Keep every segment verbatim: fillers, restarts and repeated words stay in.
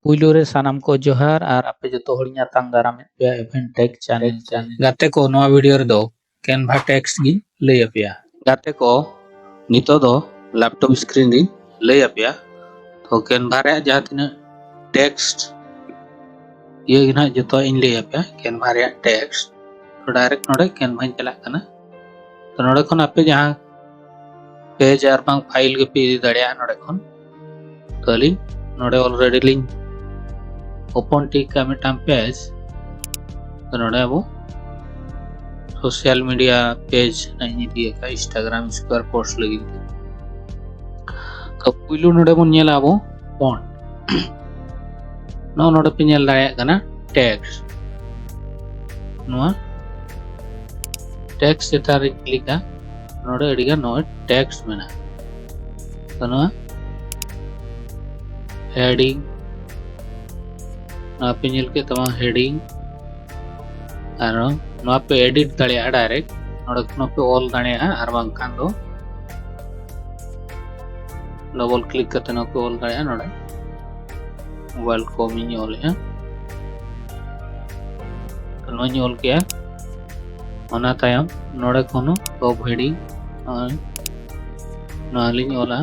ᱯᱩᱭᱞᱩ ᱨᱮ ᱥᱟᱱᱟᱢ ᱠᱚ ᱡᱚᱦᱟᱨ ᱟᱨ ᱟᱯᱮ ᱡᱚᱛᱚ ᱦᱚᱲᱤᱧ ᱟᱛᱟᱝ ᱫᱟᱨᱟᱢᱮᱫ ᱯᱮᱭᱟ Event Tech Channel ᱪᱮᱱᱮᱞ᱾ ᱜᱟᱛᱮ ᱠᱚ, ᱱᱚᱣᱟ ᱵᱷᱤᱰᱤᱭᱳ ᱨᱮᱫᱚ Canva Tags ᱜᱤᱧ ᱞᱟᱹᱭ ᱟᱯᱮᱭᱟ᱾ ᱜᱟᱛᱮ ᱠᱚ, ᱱᱤᱛᱚᱜ ᱫᱚ ᱞᱮᱯᱴᱚᱯ ᱥᱠᱨᱤᱱ ᱨᱤᱧ ᱞᱟᱹᱭ ᱟᱯᱮᱭᱟ᱾ ᱛᱚ Canva ᱨᱮᱭᱟᱜ ᱡᱟᱦᱟᱸ ᱛᱤᱱᱟᱹᱜ ᱴᱮᱠᱥᱴ ᱤᱭᱟᱹ ᱜᱮ ᱱᱟᱦᱟᱜ ᱡᱚᱛᱚ ᱤᱧ ᱞᱟᱹᱭ ᱟᱯᱮᱭᱟ᱾ Canva ᱨᱮᱭᱟᱜ ᱴᱮᱠᱥᱴ ᱛᱚ ᱰᱟᱭᱨᱮᱠᱴ ᱱᱚᱰᱮ Canva ᱤᱧ ᱪᱟᱞᱟᱜ ᱠᱟᱱᱟ᱾ ᱛᱚ ᱱᱚᱰᱮ ᱠᱷᱚᱱ ᱟᱯᱮ ᱡᱟᱦᱟᱸ ᱯᱮᱡᱽ ᱟᱨ ᱵᱟᱝ ᱯᱷᱟᱭᱤᱞ ᱜᱮᱯᱮ ᱤᱫᱤ ᱫᱟᱲᱮᱭᱟᱜᱼᱟ ᱱᱚᱰᱮ ᱠᱷᱚᱱ᱾ ᱛᱚ ᱟᱹᱞᱤᱧ ᱱᱚᱰᱮ already ᱞᱤᱧ open ᱴᱷᱤᱠ ᱠᱟᱜᱼᱟ ᱢᱤᱫᱴᱟᱝ ᱯᱮᱡᱽ᱾ ᱛᱚ ᱱᱚᱰᱮ ᱟᱵᱚ social media page ᱱᱟᱜ ᱤᱧ ᱤᱫᱤ ᱟᱠᱟᱫᱼᱟ Instagram Square Post ᱞᱟᱹᱜᱤᱫ ᱛᱮ᱾ ᱛᱚ ᱯᱩᱭᱞᱩ ᱱᱚᱰᱮ ᱵᱚᱱ ᱧᱮᱞᱟ ᱟᱵᱚ font᱾ ᱱᱚᱜᱼᱚ ᱱᱚᱰᱮ ᱯᱮ ᱧᱮᱞ ᱫᱟᱲᱮᱭᱟᱜ ᱠᱟᱱᱟ ᱴᱮᱠᱥᱴ᱾ ᱱᱚᱣᱟ ᱴᱮᱠᱥᱴ ᱪᱮᱛᱟᱱ ᱨᱤᱧ ᱠᱞᱤᱠᱟ᱾ ᱱᱚᱰᱮ ᱟᱹᱰᱤᱜᱟᱱ ᱱᱚᱜᱼᱚᱭ ᱴᱮᱠᱥᱴ ᱢᱮᱱᱟᱜᱼᱟ᱾ ᱛᱚ ᱱᱚᱣᱟ ᱦᱮᱰᱤᱝ, ᱱᱚᱣᱟ ᱯᱮ ᱧᱮᱞ ᱠᱮᱫ ᱛᱟᱢᱟ ᱦᱮᱰᱤᱝ᱾ ᱟᱨ ᱱᱚᱣᱟ ᱯᱮ ᱮᱰᱤᱴ ᱫᱟᱲᱮᱭᱟᱜᱼᱟ ᱰᱟᱭᱨᱮᱠᱴ᱾ ᱱᱚᱰᱮ ᱠᱷᱚᱱ ᱦᱚᱸᱯᱮ ᱚᱞ ᱫᱟᱲᱮᱭᱟᱜᱼᱟ, ᱟᱨ ᱵᱟᱝᱠᱷᱟᱱ ᱫᱚ ᱰᱚᱵᱚᱞ ᱠᱞᱤᱠ ᱠᱟᱛᱮ ᱱᱚᱣᱟ ᱯᱮ ᱚᱞ ᱫᱟᱲᱮᱭᱟᱜᱼᱟ᱾ ᱱᱚᱰᱮ ᱣᱮᱞᱠᱟᱢ ᱤᱧ ᱚᱞᱮᱜᱼᱟ᱾ ᱛᱚ ᱱᱚᱣᱟᱧ ᱚᱞ ᱠᱮᱜᱼᱟ᱾ ᱚᱱᱟ ᱛᱟᱭᱚᱢ ᱱᱚᱰᱮ ᱠᱷᱚᱱ ᱦᱚᱸ ᱴᱚᱯ ᱦᱮᱰᱤᱝ ᱱᱚᱣᱟ ᱞᱤᱧ ᱚᱞᱟ᱾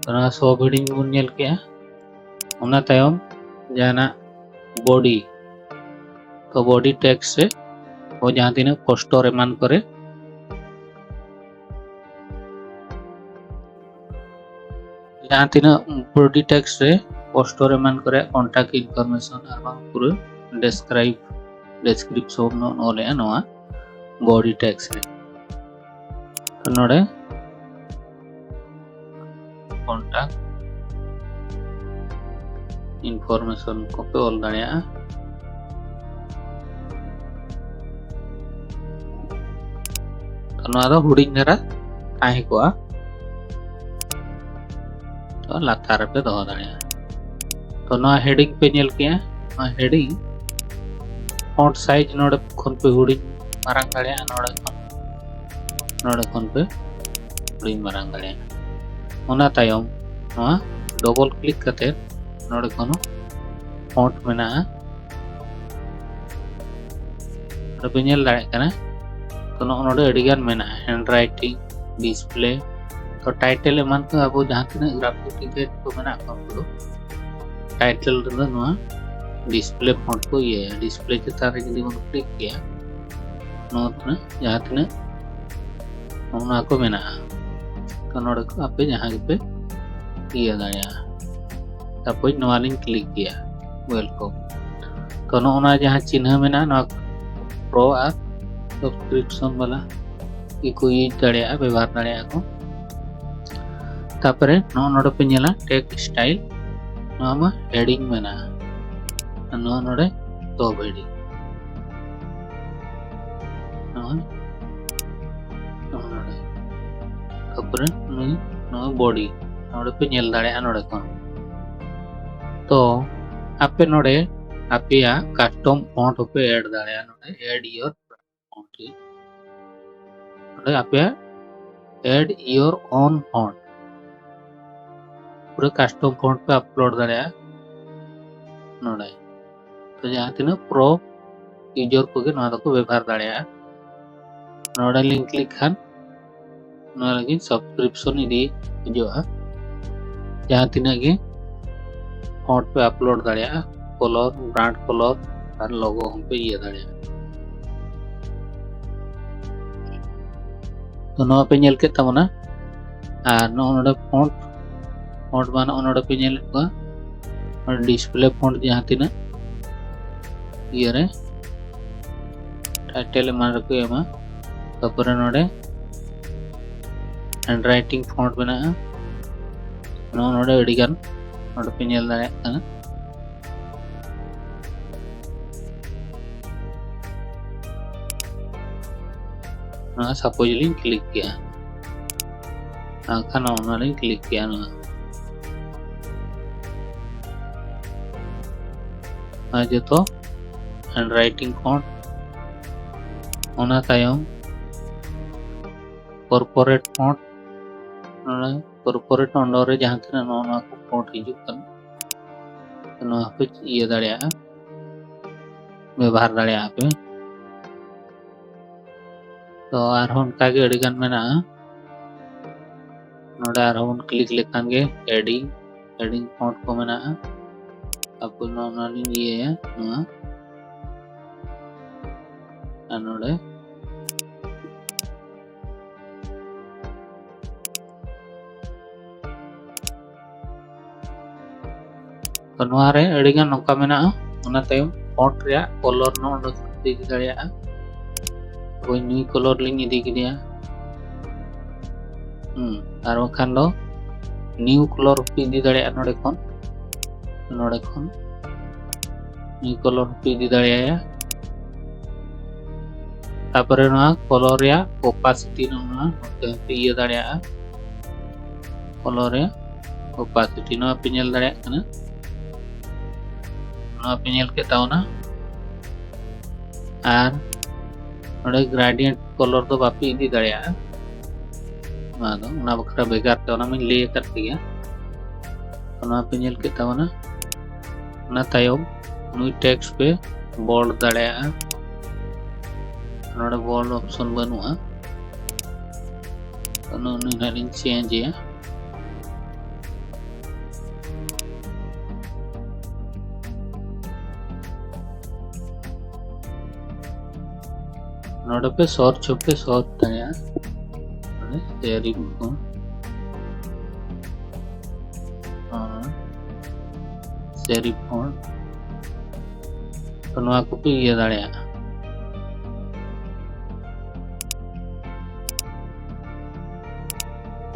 ᱚᱱᱟ ᱥᱚᱵ ᱦᱮᱰᱤᱝ ᱵᱚᱱ ᱧᱮᱞ ᱠᱮᱜᱼᱟ᱾ ᱚᱱᱟ ᱛᱟᱭᱚᱢ ᱡᱟᱦᱟᱱᱟᱜ ᱵᱚᱰᱤ, ᱛᱚ ᱵᱚᱰᱤ ᱴᱮᱠᱥᱴ ᱨᱮ ᱟᱵᱚ ᱡᱟᱦᱟᱸ ᱛᱤᱱᱟᱹᱜ ᱯᱳᱥᱴᱟᱨ ᱮᱢᱟᱱ ᱠᱚᱨᱮ, ᱡᱟᱦᱟᱸ ᱛᱤᱱᱟᱹᱜ ᱵᱚᱰᱤ ᱴᱮᱠᱥᱴ ᱨᱮ ᱯᱳᱥᱴᱟᱨ ᱮᱢᱟᱱ ᱠᱚᱨᱮ ᱠᱚᱱᱴᱟᱠᱴ ᱤᱱᱯᱷᱚᱨᱢᱮᱥᱚᱱ ᱟᱨ ᱵᱟᱝ ᱯᱩᱨᱟᱹ ᱰᱮᱥᱠᱨᱟᱭᱤᱵ ᱰᱮᱥᱠᱨᱤᱯᱥᱚᱱ ᱵᱚᱱ ᱚᱞᱮᱜᱼᱟ ᱱᱚᱣᱟ ᱵᱚᱰᱤ ᱴᱮᱠᱥᱴ ᱨᱮ᱾ ᱛᱚ ᱱᱚᱰᱮ ᱠᱚᱱᱴᱟᱠᱴ ᱤᱱᱯᱷᱚᱨᱢᱮᱥᱚᱱ ᱠᱚᱯᱮ ᱚᱞ ᱫᱟᱲᱮᱭᱟᱜᱼᱟ᱾ ᱛᱚ ᱱᱚᱣᱟ ᱫᱚ ᱦᱩᱰᱤᱧ ᱫᱷᱟᱨᱟ ᱛᱟᱦᱮᱸ ᱠᱚᱜᱼᱟ᱾ ᱛᱚ ᱞᱟᱛᱟᱨ ᱨᱮᱯᱮ ᱫᱚᱦᱚ ᱫᱟᱲᱮᱭᱟᱜᱼᱟ᱾ ᱛᱚ ᱱᱚᱣᱟ ᱦᱮᱰᱤᱝ ᱯᱮ ᱧᱮᱞ ᱠᱮᱜᱼᱟ, ᱱᱚᱣᱟ ᱦᱮᱰᱤᱝ ᱯᱷᱚᱱᱴ ᱥᱟᱭᱤᱡᱽ ᱱᱚᱰᱮ ᱠᱷᱚᱱ ᱯᱮ ᱦᱩᱰᱤᱧ ᱢᱟᱨᱟᱝ ᱫᱟᱲᱮᱭᱟᱜᱼᱟ᱾ ᱱᱚᱰᱮ ᱠᱷᱚᱱ ᱱᱚᱰᱮ ᱠᱷᱚᱱ ᱯᱮ ᱦᱩᱰᱤᱧ ᱢᱟᱨᱟᱝ ᱫᱟᱲᱮᱭᱟᱜᱼᱟ᱾ ᱚᱱᱟ ᱛᱟᱭᱚᱢ ᱱᱚᱣᱟ ᱰᱚᱵᱚᱞ ᱠᱞᱤᱠ ᱠᱟᱛᱮ ᱱᱚᱰᱮ ᱠᱷᱚᱱ ᱦᱚᱸ ᱯᱷᱚᱱᱴ ᱢᱮᱱᱟᱜᱼᱟ᱾ ᱱᱚᱰᱮ ᱯᱮ ᱧᱮᱞ ᱫᱟᱲᱮᱭᱟᱜ ᱠᱟᱱᱟ, ᱛᱚ ᱱᱚᱜᱼᱚ ᱱᱚᱰᱮ ᱟᱹᱰᱤᱜᱟᱱ ᱢᱮᱱᱟᱜᱼᱟ, ᱦᱮᱱᱰ ᱨᱟᱭᱴᱤᱝ, ᱰᱤᱥᱯᱞᱮ, ᱛᱚ ᱴᱟᱭᱴᱮᱞ ᱮᱢᱟᱱ ᱠᱚ ᱟᱵᱚ ᱡᱟᱦᱟᱸ ᱛᱤᱱᱟᱹᱜ ᱜᱨᱟᱯᱷᱤᱠ ᱤᱯᱷᱮᱠᱴ ᱠᱚ ᱢᱮᱱᱟᱜ ᱠᱚᱣᱟ ᱩᱱᱠᱩ ᱫᱚ ᱴᱟᱭᱴᱮᱞ ᱨᱮᱫᱚ ᱱᱚᱣᱟ ᱰᱤᱥᱯᱞᱮ ᱯᱷᱚᱱᱴ ᱠᱚ ᱤᱭᱟᱹᱭᱟ᱾ ᱰᱤᱥᱯᱞᱮ ᱪᱮᱛᱟᱱ ᱨᱮ ᱡᱩᱫᱤ ᱵᱚᱱ ᱠᱞᱤᱠ ᱠᱮᱭᱟ, ᱱᱚᱣᱟ ᱛᱤᱱᱟᱹᱜ ᱡᱟᱦᱟᱸ ᱛᱤᱱᱟᱹᱜ ᱱᱚᱜᱼᱚ ᱱᱚᱣᱟ ᱠᱚ ᱢᱮᱱᱟᱜᱼᱟ᱾ ᱛᱚ ᱱᱚᱰᱮ ᱠᱚ ᱟᱯᱮ ᱡᱟᱦᱟᱸ ᱜᱮᱯᱮ ᱤᱭᱟᱹ ᱫᱟᱲᱮᱭᱟᱜᱼᱟ᱾ ᱥᱟᱯᱳᱡᱽ ᱱᱚᱣᱟ ᱞᱤᱧ ᱠᱞᱤᱠ ᱜᱮᱭᱟ, ᱣᱮᱞᱠᱚᱢ᱾ ᱛᱚ ᱱᱚᱜᱼᱚ ᱱᱚᱣᱟ ᱡᱟᱦᱟᱸ ᱪᱤᱱᱦᱟᱹ ᱢᱮᱱᱟᱜᱼᱟ, ᱱᱚᱣᱟ ᱯᱨᱳ ᱟᱨ ᱥᱟᱵᱥᱠᱨᱤᱯᱥᱚᱱ ᱵᱟᱞᱟ ᱜᱮᱠᱚ ᱤᱭᱩᱡᱽ ᱫᱟᱲᱮᱭᱟᱜᱼᱟ, ᱵᱮᱵᱚᱦᱟᱨ ᱫᱟᱲᱮᱭᱟᱜᱼᱟ ᱠᱚ᱾ ᱛᱟᱯᱚᱨᱮ ᱱᱚᱜᱼᱚ ᱱᱚᱰᱮ ᱯᱮ ᱧᱮᱞᱟ ᱴᱮᱠᱥᱴ ᱥᱴᱟᱭᱤᱞ, ᱱᱚᱣᱟ ᱢᱟ ᱦᱮᱰᱤᱝ ᱢᱮᱱᱟᱜᱼᱟ, ᱟᱨ ᱱᱚᱣᱟ ᱱᱚᱰᱮ ᱥᱚᱵ ᱦᱮᱰᱤᱝ, ᱱᱚᱜᱼᱚᱭ ᱱᱚᱜᱼᱚ ᱱᱚᱰᱮ᱾ ᱛᱟᱯᱚᱨᱮ ᱱᱩᱭ ᱱᱚᱣᱟ ᱵᱚᱰᱤ ᱱᱚᱰᱮ ᱯᱮ ᱧᱮᱞ ᱫᱟᱲᱮᱭᱟᱜᱼᱟ ᱱᱚᱰᱮ ᱠᱷᱚᱱ᱾ ᱛᱚ ᱟᱯᱮ ᱱᱚᱰᱮ ᱟᱯᱮᱭᱟᱜ ᱠᱟᱥᱴᱚᱢ ᱯᱷᱚᱱᱴ ᱦᱚᱸᱯᱮ ᱮᱰ ᱫᱟᱲᱮᱭᱟᱜᱼᱟ᱾ ᱱᱚᱰᱮ add your font ᱨᱮ, ᱱᱚᱰᱮ ᱟᱯᱮᱭᱟᱜ add your own font, ᱯᱩᱨᱟᱹ ᱠᱟᱥᱴᱚᱢ ᱯᱷᱚᱱᱴ ᱯᱮ ᱟᱯᱞᱳᱰ ᱫᱟᱲᱮᱭᱟᱜᱼᱟ ᱱᱚᱰᱮ᱾ ᱛᱚ ᱡᱟᱦᱟᱸ ᱛᱤᱱᱟᱹᱜ ᱯᱨᱳ ᱤᱭᱩᱡᱟᱨ ᱠᱚᱜᱮ ᱱᱚᱣᱟ ᱫᱚᱠᱚ ᱵᱮᱵᱚᱦᱟᱨ ᱫᱟᱲᱮᱭᱟᱜᱼᱟ᱾ ᱱᱚᱰᱮ ᱞᱤᱧ ᱠᱞᱤᱠ ᱠᱷᱟᱱ ᱱᱚᱣᱟ ᱞᱟᱹᱜᱤᱫ ᱥᱟᱵᱥᱠᱨᱤᱯᱥᱚᱱ ᱤᱫᱤ ᱦᱤᱡᱩᱜᱼᱟ᱾ ᱡᱟᱦᱟᱸ ᱛᱤᱱᱟᱹᱜ ᱜᱮ ᱯᱷᱚᱱᱴ ᱯᱮ ᱟᱯᱞᱳᱰ ᱫᱟᱲᱮᱭᱟᱜᱼᱟ, ᱠᱚᱞᱚᱨ, ᱵᱨᱟᱱᱰ ᱠᱚᱞᱚᱨ ᱟᱨ ᱞᱳᱜᱳ ᱦᱚᱸᱯᱮ ᱤᱭᱟᱹ ᱫᱟᱲᱮᱭᱟᱜᱼᱟ᱾ ᱛᱚ ᱱᱚᱣᱟ ᱯᱮ ᱧᱮᱞ ᱠᱮᱫ ᱛᱟᱵᱚᱱᱟ᱾ ᱟᱨ ᱱᱚᱜᱼᱚ ᱱᱚᱰᱮ ᱯᱷᱚᱱᱴ, ᱯᱷᱚᱱᱴ ᱢᱟ ᱱᱚᱜᱼᱚ ᱱᱚᱰᱮ ᱯᱮ ᱧᱮᱞᱮᱫ ᱠᱚᱣᱟ, ᱰᱤᱥᱯᱞᱮ ᱯᱷᱚᱱᱴ ᱡᱟᱦᱟᱸ ᱛᱤᱱᱟᱹᱜ ᱤᱭᱟᱹᱨᱮ ᱴᱟᱭᱴᱮᱞ ᱮᱢᱟᱱ ᱨᱮᱠᱚ ᱮᱢᱟ᱾ ᱛᱟᱨᱯᱚᱨᱮ ᱱᱚᱰᱮ ᱦᱮᱱᱰ ᱨᱟᱭᱴᱤᱝ ᱯᱷᱚᱱᱴ ᱢᱮᱱᱟᱜᱼᱟ᱾ ᱱᱚᱜᱼᱚ ᱱᱚᱰᱮ ᱟᱹᱰᱤᱜᱟᱱ ᱱᱚᱰᱮ ᱯᱮ ᱧᱮᱞ ᱫᱟᱲᱮᱭᱟᱜ ᱠᱟᱱᱟ᱾ ᱱᱚᱣᱟ ᱥᱟᱯᱳᱡᱽ ᱞᱤᱧ ᱠᱞᱤᱠ ᱠᱮᱜᱼᱟ, ᱟᱨ ᱱᱚᱜᱼᱚ ᱱᱚᱣᱟ ᱞᱤᱧ ᱠᱞᱤᱠ ᱠᱮᱜᱼᱟ᱾ ᱱᱚᱣᱟ ᱟᱨ ᱡᱚᱛᱚ ᱦᱮᱱᱰ ᱨᱟᱭᱴᱤᱝ ᱯᱷᱚᱱᱴ᱾ ᱚᱱᱟ ᱛᱟᱭᱚᱢ corporate font, ᱱᱚᱰᱮ corporate under ᱨᱮ ᱡᱟᱦᱟᱸ ᱛᱤᱱᱟᱹᱜ ᱱᱚᱜᱼᱚ ᱱᱚᱣᱟ ᱠᱚ font ᱦᱤᱡᱩᱜ ᱠᱟᱱᱟ, ᱱᱚᱣᱟ ᱦᱚᱸᱯᱮ ᱤᱭᱟᱹ ᱫᱟᱲᱮᱭᱟᱜᱼᱟ, ᱵᱮᱵᱚᱦᱟᱨ ᱫᱟᱲᱮᱭᱟᱜᱼᱟ ᱯᱮ᱾ ᱛᱚ ᱟᱨᱦᱚᱸ ᱚᱱᱠᱟᱜᱮ ᱟᱹᱰᱤᱜᱟᱱ ᱢᱮᱱᱟᱜᱼᱟ᱾ ᱱᱚᱰᱮ ᱟᱨᱦᱚᱸ ᱵᱚᱱ click ᱞᱮᱠᱷᱟᱱ ᱜᱮ adding, adding font ᱠᱚ ᱢᱮᱱᱟᱜᱼᱟ᱾ ᱛᱟᱨᱯᱚᱨ ᱱᱚᱣᱟ, ᱱᱚᱣᱟ ᱞᱤᱧ ᱤᱭᱟᱹᱭᱟ, ᱱᱚᱣᱟ᱾ ᱟᱨ ᱱᱚᱰᱮ ᱛᱚ ᱱᱚᱣᱟ ᱨᱮ ᱟᱹᱰᱤᱜᱟᱱ ᱱᱚᱝᱠᱟ ᱢᱮᱱᱟᱜᱼᱟ᱾ ᱚᱱᱟ ᱛᱟᱭᱚᱢ font ᱨᱮᱭᱟᱜ color ᱱᱚᱜᱼᱚ ᱱᱚᱰᱮ ᱤᱫᱤ ᱫᱟᱲᱮᱭᱟᱜᱼᱟ᱾ ᱦᱳᱭ, ᱱᱩᱭ color ᱞᱤᱧ ᱤᱫᱤ ᱠᱮᱫᱮᱭᱟ᱾ ᱦᱩᱸ, ᱟᱨ ᱵᱟᱝᱠᱷᱟᱱ ᱫᱚ new color ᱯᱮ ᱤᱫᱤ ᱫᱟᱲᱮᱭᱟᱜᱼᱟ ᱱᱚᱰᱮ ᱠᱷᱚᱱ, ᱱᱚᱰᱮ ᱠᱷᱚᱱ new color ᱯᱮ ᱤᱫᱤ ᱫᱟᱲᱮᱭᱟᱭᱟ᱾ ᱛᱟᱯᱚᱨᱮ ᱱᱚᱣᱟ color ᱨᱮᱭᱟᱜ opacity ᱱᱚᱜᱼᱚ ᱱᱚᱣᱟ ᱱᱚᱛᱮ ᱦᱚᱸᱯᱮ ᱤᱭᱟᱹ ᱫᱟᱲᱮᱭᱟᱜᱼᱟ᱾ Color ᱨᱮᱭᱟᱜ opacity ᱱᱚᱣᱟ ᱯᱮ ᱧᱮᱞ ᱫᱟᱲᱮᱭᱟᱜ ᱠᱟᱱᱟ, ᱱᱚᱣᱟ ᱯᱮ ᱧᱮᱞ ᱠᱮᱫ ᱛᱟᱵᱚᱱᱟ᱾ ᱟᱨ ᱱᱚᱰᱮ gradient color ᱫᱚ ᱵᱟᱯᱮ ᱤᱫᱤ ᱫᱟᱲᱮᱭᱟᱜᱼᱟ, ᱱᱚᱣᱟ ᱫᱚ, ᱚᱱᱟ ᱵᱟᱠᱷᱨᱟ ᱵᱷᱮᱜᱟᱨ ᱛᱮ, ᱚᱱᱟ ᱢᱟᱧ ᱞᱟᱹᱭ ᱟᱠᱟᱫ ᱯᱮ ᱜᱮᱭᱟ᱾ ᱛᱚ ᱱᱚᱣᱟ ᱯᱮ ᱧᱮᱞ ᱠᱮᱫ ᱛᱟᱵᱚᱱᱟ᱾ ᱚᱱᱟ ᱛᱟᱭᱚᱢ ᱱᱩᱭ text ᱯᱮ bold ᱫᱟᱲᱮᱭᱟᱜᱼᱟ᱾ ᱱᱚᱰᱮ bold option ᱵᱟᱹᱱᱩᱜᱼᱟ, ᱛᱚ ᱱᱩᱭ ᱱᱟᱦᱟᱜ ᱞᱤᱧ change ᱮᱭᱟ᱾ ᱱᱚᱰᱮ ᱯᱮ search ᱦᱚᱸᱯᱮ search ᱫᱟᱲᱮᱭᱟᱜᱼᱟ, ᱢᱟᱱᱮ serif font, ᱦᱮᱸ, serif font᱾ ᱛᱚ ᱱᱚᱣᱟ ᱠᱚᱯᱮ ᱤᱭᱟᱹ ᱫᱟᱲᱮᱭᱟᱜᱼᱟ᱾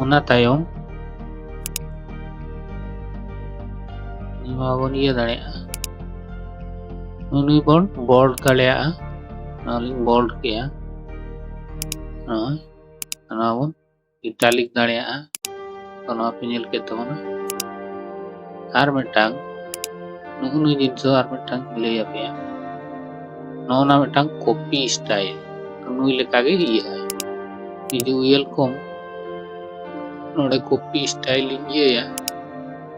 ᱚᱱᱟ ᱛᱟᱭᱚᱢ ᱱᱚᱣᱟ ᱵᱚᱱ ᱤᱭᱟᱹ ᱫᱟᱲᱮᱭᱟᱜᱼᱟ, ᱱᱩᱭ ᱵᱚᱱ bold ᱫᱟᱲᱮᱭᱟᱜᱼᱟ᱾ ᱱᱚᱣᱟ ᱞᱤᱧ bold ᱠᱮᱜᱼᱟ, ᱱᱚᱜᱼᱚᱭ ᱱᱚᱣᱟ ᱵᱚᱱ italic ᱫᱟᱲᱮᱭᱟᱜᱼᱟ᱾ ᱛᱚ ᱱᱚᱣᱟ ᱯᱮ ᱧᱮᱞ ᱠᱮᱫ ᱛᱟᱵᱚᱱᱟ᱾ ᱟᱨ ᱢᱤᱫᱴᱟᱝ ᱱᱩᱜᱼᱩ ᱱᱩᱭ ᱡᱤᱱᱤᱥ ᱫᱚ ᱟᱨ ᱢᱤᱫᱴᱟᱝ ᱞᱟᱹᱭ ᱟᱯᱮᱭᱟ, ᱱᱚᱜᱼᱚ ᱱᱟ ᱢᱤᱫᱴᱟᱝ copy style, ᱛᱚ ᱱᱩᱭ ᱞᱮᱠᱟᱜᱮ ᱤᱭᱟᱹᱜᱼᱟ᱾ ᱡᱩᱫᱤ welcome ᱱᱚᱰᱮ copy style ᱤᱧ ᱤᱭᱟᱹᱭᱟ,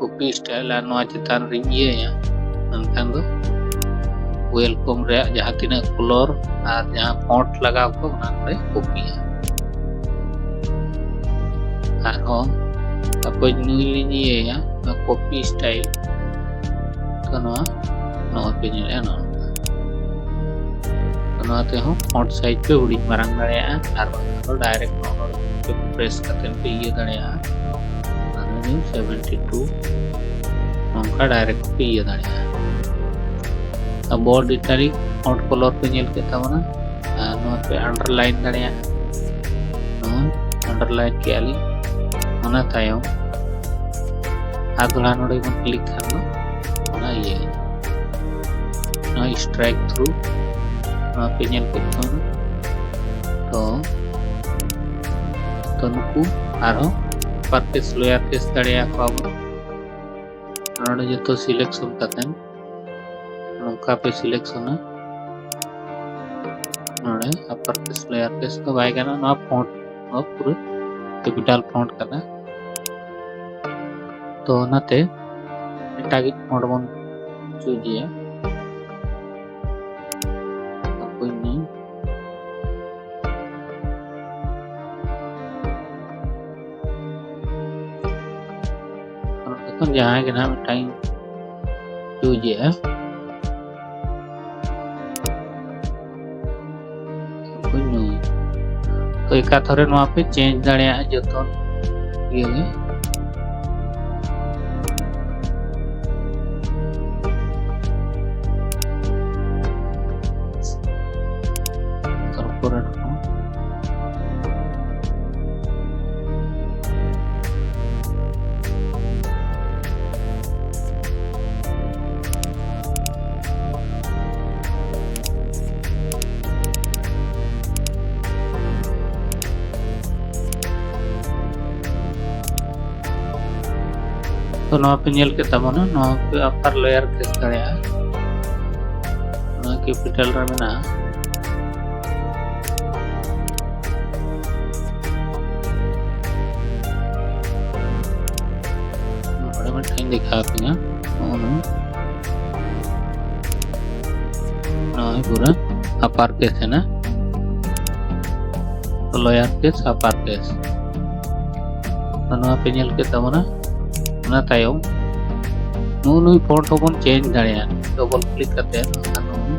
copy style ᱟᱨ ᱱᱚᱣᱟ ᱪᱮᱛᱟᱱ ᱨᱤᱧ ᱤᱭᱟᱹᱭᱟ, ᱢᱮᱱᱠᱷᱟᱱ ᱫᱚ welcome ᱨᱮᱭᱟᱜ ᱡᱟᱦᱟᱸ ᱛᱤᱱᱟᱹᱜ color ᱟᱨ ᱡᱟᱦᱟᱸ font ᱞᱟᱜᱟᱣ ᱠᱚ, ᱚᱱᱟ ᱱᱚᱰᱮ copyᱼᱟ᱾ ᱟᱨᱦᱚᱸ suppose ᱱᱩᱭ ᱞᱤᱧ ᱤᱭᱟᱹᱭᱟ, ᱱᱚᱣᱟ copy style, ᱛᱚ ᱱᱚᱣᱟ ᱱᱚᱜᱼᱚᱭ ᱯᱮ ᱧᱮᱞᱮᱜᱼᱟ, ᱱᱚᱜᱼᱚ ᱱᱚᱝᱠᱟ᱾ ᱛᱚ ᱱᱚᱣᱟ ᱛᱮᱦᱚᱸ font size ᱯᱮ ᱦᱩᱰᱤᱧ ᱢᱟᱨᱟᱝ ᱫᱟᱲᱮᱭᱟᱜᱼᱟ, ᱟᱨ ᱵᱟᱝᱠᱷᱟᱱ ᱫᱚ direct ᱱᱚᱜᱼᱚ ᱱᱚᱰᱮ press ᱠᱟᱛᱮ ᱯᱮ ᱤᱭᱟᱹ ᱫᱟᱲᱮᱭᱟᱜᱼᱟ᱾ ᱟᱨ ᱱᱤᱭᱟᱹ seventy two ᱱᱚᱝᱠᱟ direct ᱯᱮ ᱤᱭᱟᱹ ᱫᱟᱲᱮᱭᱟᱜᱼᱟ᱾ ᱟᱨ bold italic font color ᱯᱮ ᱧᱮᱞ ᱠᱮᱫ ᱛᱟᱵᱚᱱᱟ, ᱟᱨ ᱱᱚᱣᱟ ᱯᱮ underline ᱫᱟᱲᱮᱭᱟᱜᱼᱟ᱾ ᱱᱚᱣᱟ underline ᱠᱮᱜᱼᱟ ᱞᱤᱧ᱾ ᱚᱱᱟ ᱛᱟᱭᱚᱢ ᱟᱨ ᱫᱚᱦᱲᱟ ᱱᱚᱰᱮ ᱵᱚᱱ click ᱠᱷᱟᱱ ᱫᱚ ᱚᱱᱟ ᱤᱭᱟᱹ, ᱱᱚᱣᱟ strike through, ᱱᱚᱣᱟ ᱯᱮ ᱧᱮᱞ ᱠᱮᱫ ᱛᱟᱵᱚᱱᱟ᱾ ᱛᱚ, ᱛᱚ ᱱᱩᱠᱩ ᱟᱨᱦᱚᱸ upper case lower case ᱫᱟᱲᱮᱭᱟᱠᱚᱣᱟ ᱵᱚᱱ᱾ ᱱᱚᱰᱮ ᱡᱚᱛᱚ selection ᱠᱟᱛᱮ ᱱᱚᱝᱠᱟ ᱯᱮ selectionᱟ᱾ ᱱᱚᱰᱮ upper case lower case ᱫᱚ ᱵᱟᱭ ᱜᱟᱱᱚᱜᱼᱟ, ᱱᱚᱣᱟ font ᱱᱚᱣᱟ ᱯᱩᱨᱟᱹ capital font ᱠᱟᱱᱟ᱾ ᱛᱚ ᱚᱱᱟᱛᱮ ᱮᱴᱟᱜᱤᱡ font ᱵᱚᱱ choose ᱮᱭᱟ᱾ ᱚᱠᱚᱭ ᱱᱩᱭ? ᱮᱠᱷᱚᱱ ᱡᱟᱦᱟᱸᱭ ᱜᱮ ᱱᱟᱦᱟᱜ ᱢᱤᱫᱴᱟᱝ choose ᱮᱜᱼᱟ᱾ ᱚᱠᱚᱭ ᱱᱩᱭ? ᱛᱚ ᱮᱠᱟᱛᱷᱚᱨᱮ ᱱᱚᱣᱟ ᱯᱮ change ᱫᱟᱲᱮᱭᱟᱜᱼᱟ ᱡᱚᱛᱚ ᱤᱭᱟᱹ ᱜᱮ᱾ ᱛᱟᱨᱯᱚᱨᱮ ᱱᱚᱣᱟ ᱛᱚ ᱱᱚᱣᱟ ᱯᱮ ᱧᱮᱞ ᱠᱮᱫ ᱛᱟᱵᱚᱱᱟ, ᱱᱚᱣᱟ ᱯᱮ upper lower case ᱫᱟᱲᱮᱭᱟᱜᱼᱟ, ᱱᱚᱣᱟ capital ᱨᱮ ᱢᱮᱱᱟᱜᱼᱟ᱾ ᱫᱮᱠᱷᱟᱣ ᱟᱯᱮ ᱠᱟᱱᱟ᱾ ᱱᱚᱜᱼᱚ ᱱᱚᱣᱟ᱾ ᱱᱚᱜᱼᱚᱭ ᱯᱩᱨᱟᱹ ᱟᱯᱟᱨ ᱠᱮᱥ ᱮᱱᱟ, ᱞᱳᱭᱟᱨ ᱠᱮᱥ, ᱟᱯᱟᱨ ᱠᱮᱥ᱾ ᱱᱚᱣᱟ ᱯᱮ ᱧᱮᱞ ᱠᱮᱫ ᱛᱟᱵᱚᱱᱟ᱾ ᱚᱱᱟ ᱛᱟᱭᱚᱢ ᱱᱩᱜᱼᱩ ᱱᱩᱭ ᱯᱷᱚᱱᱴ ᱦᱚᱸᱵᱚᱱ ᱪᱮᱧᱡᱽ ᱫᱟᱲᱮᱭᱟᱜᱼᱟ᱾ ᱰᱚᱵᱚᱞ ᱠᱞᱤᱠ ᱠᱟᱛᱮ ᱟᱨ ᱱᱩᱜᱼᱩ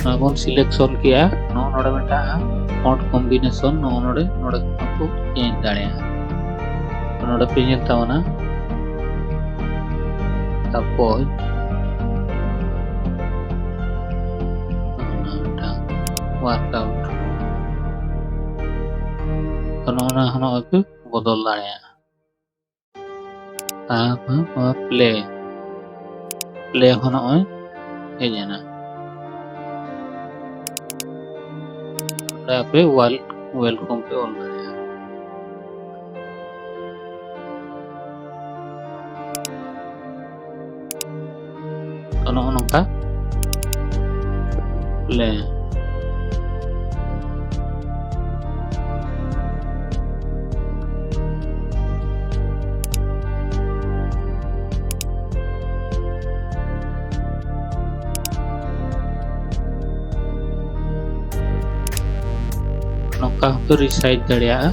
ᱱᱚᱣᱟ ᱵᱚᱱ ᱥᱤᱞᱮᱠᱥᱚᱱ ᱠᱮᱜᱼᱟ᱾ ᱱᱚᱜᱼᱚ ᱱᱚᱰᱮ ᱢᱤᱫᱴᱟᱝ ᱯᱷᱚᱱᱴ ᱠᱚᱢᱵᱤᱱᱮᱥᱚᱱ, ᱱᱚᱜᱼᱚ ᱱᱚᱰᱮ, ᱱᱚᱰᱮ ᱠᱷᱚᱱ ᱠᱚ ᱪᱮᱧᱡᱽ ᱫᱟᱲᱮᱭᱟᱜᱼᱟ᱾ ᱱᱚᱰᱮ ᱯᱮ ᱧᱮᱞ ᱛᱟᱵᱚᱱᱟ᱾ ᱛᱟᱨᱯᱚᱨ ᱱᱚᱜᱼᱚ ᱱᱚᱣᱟ ᱢᱤᱫᱴᱟᱝ ᱣᱟᱨᱠᱟᱣᱩᱴ᱾ ᱛᱚ, ᱱᱚᱜᱼᱚ ᱱᱚᱣᱟ ᱦᱚᱸ ᱱᱚᱜᱼᱚᱭ ᱯᱮ ᱵᱚᱫᱚᱞ ᱫᱟᱲᱮᱭᱟᱜᱼᱟ᱾ ᱛᱟᱨᱯᱚᱨ ᱱᱚᱣᱟ ᱯᱞᱮ, ᱯᱞᱮ ᱦᱚᱸ ᱱᱚᱜᱼᱚᱭ ᱦᱮᱡ ᱮᱱᱟ᱾ ᱱᱚᱰᱮ ᱟᱯᱮ ᱣᱮᱞ-, ᱣᱮᱞᱠᱟᱢ ᱯᱮ ᱚᱞ ᱫᱟᱲᱮᱭᱟᱜᱼᱟ᱾ ᱛᱚ, ᱱᱚᱜᱼᱚ ᱱᱚᱝᱠᱟ ᱞᱮ ᱱᱚᱝᱠᱟ ᱦᱚᱸᱯᱮ ᱨᱤᱥᱟᱭᱤᱡᱽ ᱫᱟᱲᱮᱭᱟᱜᱼᱟ᱾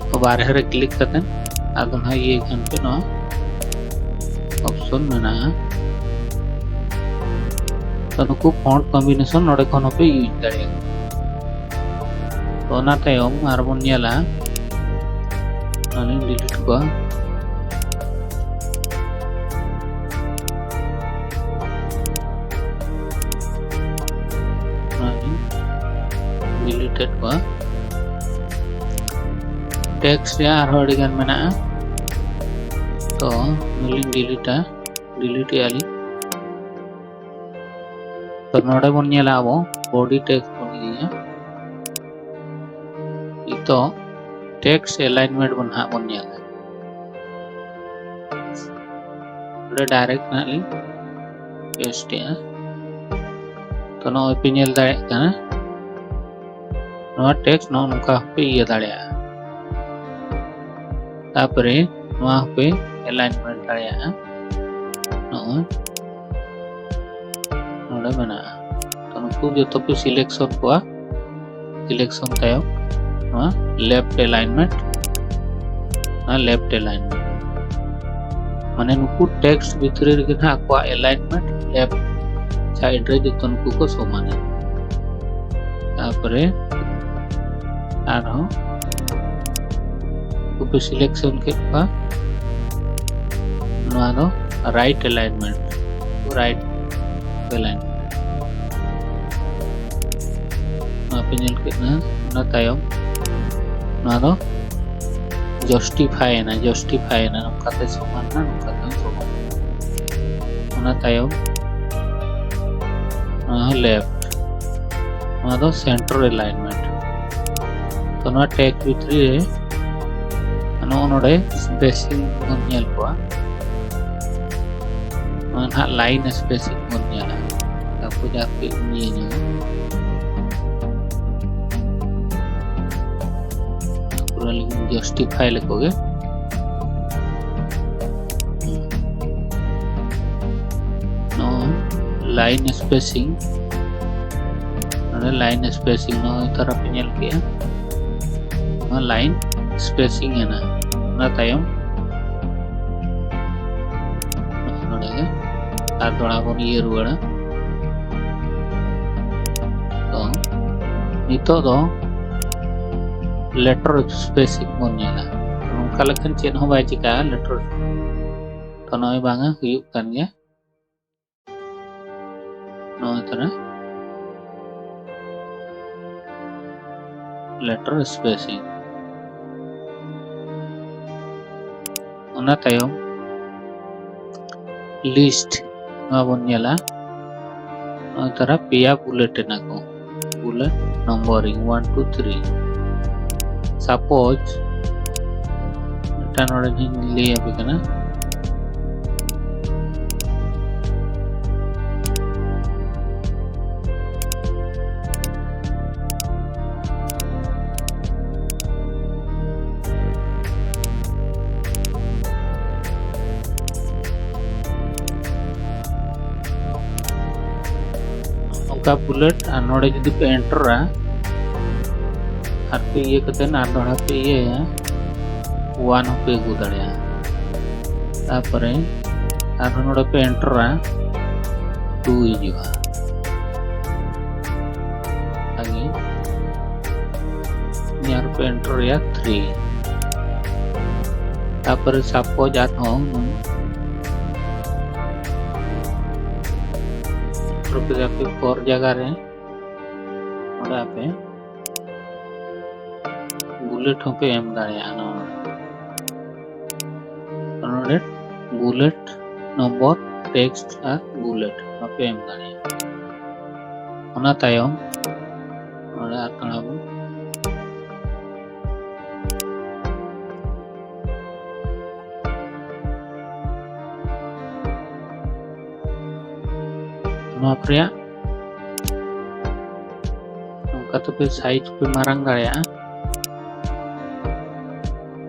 ᱛᱚ, ᱵᱟᱨᱦᱮ ᱨᱮ ᱠᱞᱤᱠ ᱠᱟᱛᱮ ᱟᱫᱚ ᱱᱟᱦᱟᱜ ᱤᱭᱟᱹ ᱠᱷᱟᱱ ᱯᱮ ᱱᱚᱣᱟ ᱚᱯᱥᱚᱱ ᱢᱮᱱᱟᱜᱼᱟ᱾ ᱛᱚ, ᱱᱩᱠᱩ ᱯᱷᱚᱱᱴ ᱠᱚᱢᱵᱤᱱᱮᱥᱚᱱ ᱱᱚᱰᱮ ᱠᱷᱚᱱ ᱦᱚᱸᱯᱮ ᱤᱭᱩᱡᱽ ᱫᱟᱲᱮᱭᱟᱜᱼᱟ᱾ ᱛᱚ, ᱚᱱᱟ ᱛᱟᱭᱚᱢ ᱟᱨᱵᱚᱱ ᱧᱮᱞᱟ, ᱱᱚᱣᱟᱞᱤᱧ ᱰᱤᱞᱤᱴ ᱠᱚᱣᱟ᱾ ᱱᱚᱣᱟᱞᱤᱧ ᱰᱤᱞᱤᱴ ᱮᱫ ᱠᱚᱣᱟ᱾ ᱴᱮᱠᱥᱴ ᱨᱮᱭᱟᱜ ᱟᱨᱦᱚᱸ ᱟᱹᱰᱤ ᱜᱟᱱ ᱢᱮᱱᱟᱜᱼᱟ, ᱛᱚ ᱱᱚᱣᱟᱞᱤᱧ ᱰᱤᱞᱤᱴᱟ, ᱰᱤᱞᱤᱴ ᱮᱜᱼᱟ ᱞᱤᱧ᱾ ᱛᱚ ᱱᱚᱰᱮ ᱵᱚᱱ ᱧᱮᱞᱟ ᱟᱵᱚ ᱵᱚᱰᱤ ᱴᱮᱠᱥᱴ ᱵᱚᱱ ᱤᱫᱤᱭᱟ᱾ ᱱᱤᱛᱚᱜ ᱴᱮᱠᱥᱴ ᱮᱞᱟᱭᱤᱱᱢᱮᱱᱴ ᱵᱚᱱ ᱦᱟᱸᱜ ᱵᱚᱱ ᱧᱮᱞᱟ᱾ ᱱᱚᱰᱮ ᱰᱟᱭᱨᱮᱠᱴ ᱱᱟᱜ ᱞᱤᱧ ᱯᱮᱥᱴ ᱮᱜᱼᱟ᱾ ᱛᱚ ᱱᱚᱜᱼᱚᱭ ᱯᱮ ᱧᱮᱞ ᱫᱟᱲᱮᱭᱟᱜ ᱠᱟᱱᱟ, ᱱᱚᱣᱟ ᱴᱮᱠᱥᱴ ᱱᱚᱜᱼᱚ ᱱᱚᱝᱠᱟ ᱦᱚᱸᱯᱮ ᱤᱭᱟᱹ ᱫᱟᱲᱮᱭᱟᱜᱼᱟ᱾ ᱛᱟᱯᱚᱨᱮ ᱱᱚᱣᱟ ᱦᱚᱸᱯᱮ alignment ᱫᱟᱲᱮᱭᱟᱜᱼᱟ᱾ ᱱᱚᱜᱼᱚᱭ ᱱᱚᱰᱮ ᱢᱮᱱᱟᱜᱼᱟ᱾ ᱛᱚ ᱱᱩᱠᱩ ᱡᱚᱛᱚ ᱯᱮ selection ᱠᱚᱣᱟ᱾ Selection ᱛᱟᱭᱚᱢ ᱱᱚᱣᱟ left alignment, ᱱᱚᱣᱟ left alignment, ᱢᱟᱱᱮ ᱱᱩᱠᱩ text ᱵᱷᱤᱛᱨᱤ ᱨᱮᱜᱮ ᱱᱟᱦᱟᱜ ᱟᱠᱚᱣᱟᱜ alignment left side ᱨᱮ ᱡᱚᱛᱚ ᱱᱩᱠᱩ ᱠᱚ ᱥᱚᱢᱟᱱᱟ᱾ ᱛᱟᱯᱚᱨᱮ ᱟᱨᱦᱚᱸ ᱱᱩᱠᱩ ᱯᱮ selection ᱠᱮᱫ ᱠᱚᱣᱟ᱾ ᱱᱚᱣᱟ ᱫᱚ right alignment, right alignment᱾ ᱱᱚᱣᱟ ᱯᱮ ᱧᱮᱞ ᱠᱮᱫ ᱱᱟ᱾ ᱚᱱᱟ ᱛᱟᱭᱚᱢ ᱱᱚᱣᱟ ᱫᱚ justify ᱮᱱᱟ, justify ᱮᱱᱟ, ᱱᱚᱝᱠᱟᱛᱮ ᱥᱚᱢᱟᱱ ᱮᱱᱟ, ᱱᱚᱝᱠᱟᱛᱮ ᱥᱚᱢᱟᱱ ᱮᱱᱟ᱾ ᱚᱱᱟ ᱛᱟᱭᱚᱢ ᱱᱚᱣᱟ ᱦᱚᱸ left, ᱱᱚᱣᱟ ᱫᱚ center alignment᱾ ᱛᱚ ᱱᱚᱣᱟ text ᱵᱷᱤᱛᱨᱤ ᱨᱮ ᱱᱚᱜᱼᱚ ᱱᱚᱰᱮ spacing ᱵᱚᱱ ᱧᱮᱞ ᱠᱚᱣᱟ᱾ ᱱᱚᱣᱟ ᱱᱟᱦᱟᱜ line spacing ᱵᱚᱱ ᱧᱮᱞᱟ᱾ ᱛᱟᱨᱯᱚᱨ ᱡᱟᱦᱟᱸ ᱯᱮ ᱤᱭᱟᱹ ᱧᱚᱜᱟ, ᱯᱩᱨᱟᱹ ᱞᱤᱧ justify ᱞᱮᱠᱚ ᱜᱮ᱾ ᱱᱚᱜᱼᱚᱭ line spacing, ᱱᱚᱰᱮ line spacing ᱱᱚᱜᱼᱚᱭ ᱛᱟᱨᱟ ᱯᱮ ᱧᱮᱞ ᱠᱮᱜᱼᱟ, ᱱᱚᱣᱟ line spacing ᱮᱱᱟ᱾ ᱚᱱᱟ ᱛᱟᱭᱚᱢ ᱱᱚᱰᱮ ᱜᱮ ᱟᱨ ᱫᱚᱲᱦᱟ ᱵᱚᱱ ᱤᱭᱟᱹ ᱨᱩᱣᱟᱹᱲᱟ᱾ ᱛᱚ ᱱᱤᱛᱚᱜ ᱫᱚ lateral spacing ᱵᱚᱱ ᱧᱮᱞᱟ᱾ ᱱᱚᱝᱠᱟ ᱞᱮᱠᱷᱟᱱ ᱪᱮᱫ ᱦᱚᱸ ᱵᱟᱭ ᱪᱤᱠᱟᱹᱜᱼᱟ lateral᱾ ᱛᱚ ᱱᱚᱜᱼᱚᱭ ᱵᱟᱝᱟ ᱦᱩᱭᱩᱜ ᱠᱟᱱ ᱜᱮᱭᱟ᱾ ᱱᱚᱜᱼᱚᱭ ᱛᱟᱨᱟ lateral spacing᱾ ᱚᱱᱟ ᱛᱟᱭᱚᱢ list ᱱᱚᱣᱟ ᱵᱚᱱ ᱧᱮᱞᱟ᱾ ᱱᱚᱜᱼᱚᱭ ᱛᱟᱨᱟ ᱯᱮᱭᱟ bullet ᱮᱱᱟ ᱠᱚ, bullet numbering one, two, three᱾ Suppose ᱢᱤᱫᱴᱟᱝ ᱱᱚᱰᱮ ᱤᱧ ᱞᱟᱹᱭ ᱟᱯᱮ ᱠᱟᱱᱟ᱾ ᱚᱠᱟ ᱵᱩᱞᱮᱴ ᱟᱨ ᱱᱚᱰᱮ ᱡᱩᱫᱤ ᱯᱮ ᱮᱱᱴᱟᱨᱟ, ᱟᱨ ᱯᱮ ᱤᱭᱟᱹ ᱠᱟᱛᱮ ᱟᱨ ᱫᱚᱦᱲᱟ ᱯᱮ ᱤᱭᱟᱹᱭᱟ, ᱚᱣᱟᱱ ᱦᱚᱸᱯᱮ ᱟᱹᱜᱩ ᱫᱟᱲᱮᱭᱟᱜᱼᱟ᱾ ᱛᱟᱯᱚᱨᱮ ᱟᱨᱦᱚᱸ ᱱᱚᱰᱮ ᱯᱮ ᱮᱱᱴᱟᱨᱟ, ᱴᱩ ᱦᱤᱡᱩᱜᱼᱟ᱾ ᱟᱜᱮ ᱱᱤᱭᱟᱹ ᱟᱨ ᱯᱮ ᱮᱱᱴᱟᱨ ᱨᱮᱭᱟ ᱛᱷᱨᱤ᱾ ᱛᱟᱯᱚᱨᱮ ᱥᱟᱯᱳᱡ ᱟᱨᱦᱚᱸ ᱮᱱᱴᱟᱨ ᱠᱮᱫᱟ ᱯᱮ ᱯᱷᱳᱨ ᱡᱟᱭᱜᱟ ᱨᱮ, ᱱᱚᱰᱮ ᱟᱯᱮ ᱵᱩᱞᱮᱴ ᱦᱚᱸᱯᱮ ᱮᱢ ᱫᱟᱲᱮᱭᱟᱜᱼᱟ᱾ ᱱᱚᱣᱟ ᱱᱚᱰᱮ ᱵᱩᱞᱮᱴ ᱱᱚᱢᱵᱚᱨ, ᱴᱮᱠᱥᱴ ᱟᱨ ᱵᱩᱞᱮᱴ ᱦᱚᱸᱯᱮ ᱮᱢ ᱫᱟᱲᱮᱭᱟᱜᱼᱟ᱾ ᱚᱱᱟ ᱛᱟᱭᱚᱢ ᱱᱚᱰᱮ ᱟᱨ ᱛᱷᱚᱲᱟ ᱵᱚᱱ ᱱᱚᱣᱟ ᱠᱚ ᱨᱮᱭᱟᱜ ᱱᱚᱝᱠᱟ ᱛᱮᱯᱮ ᱥᱟᱭᱤᱡᱽ ᱯᱮ ᱢᱟᱨᱟᱝ ᱫᱟᱲᱮᱭᱟᱜᱼᱟ᱾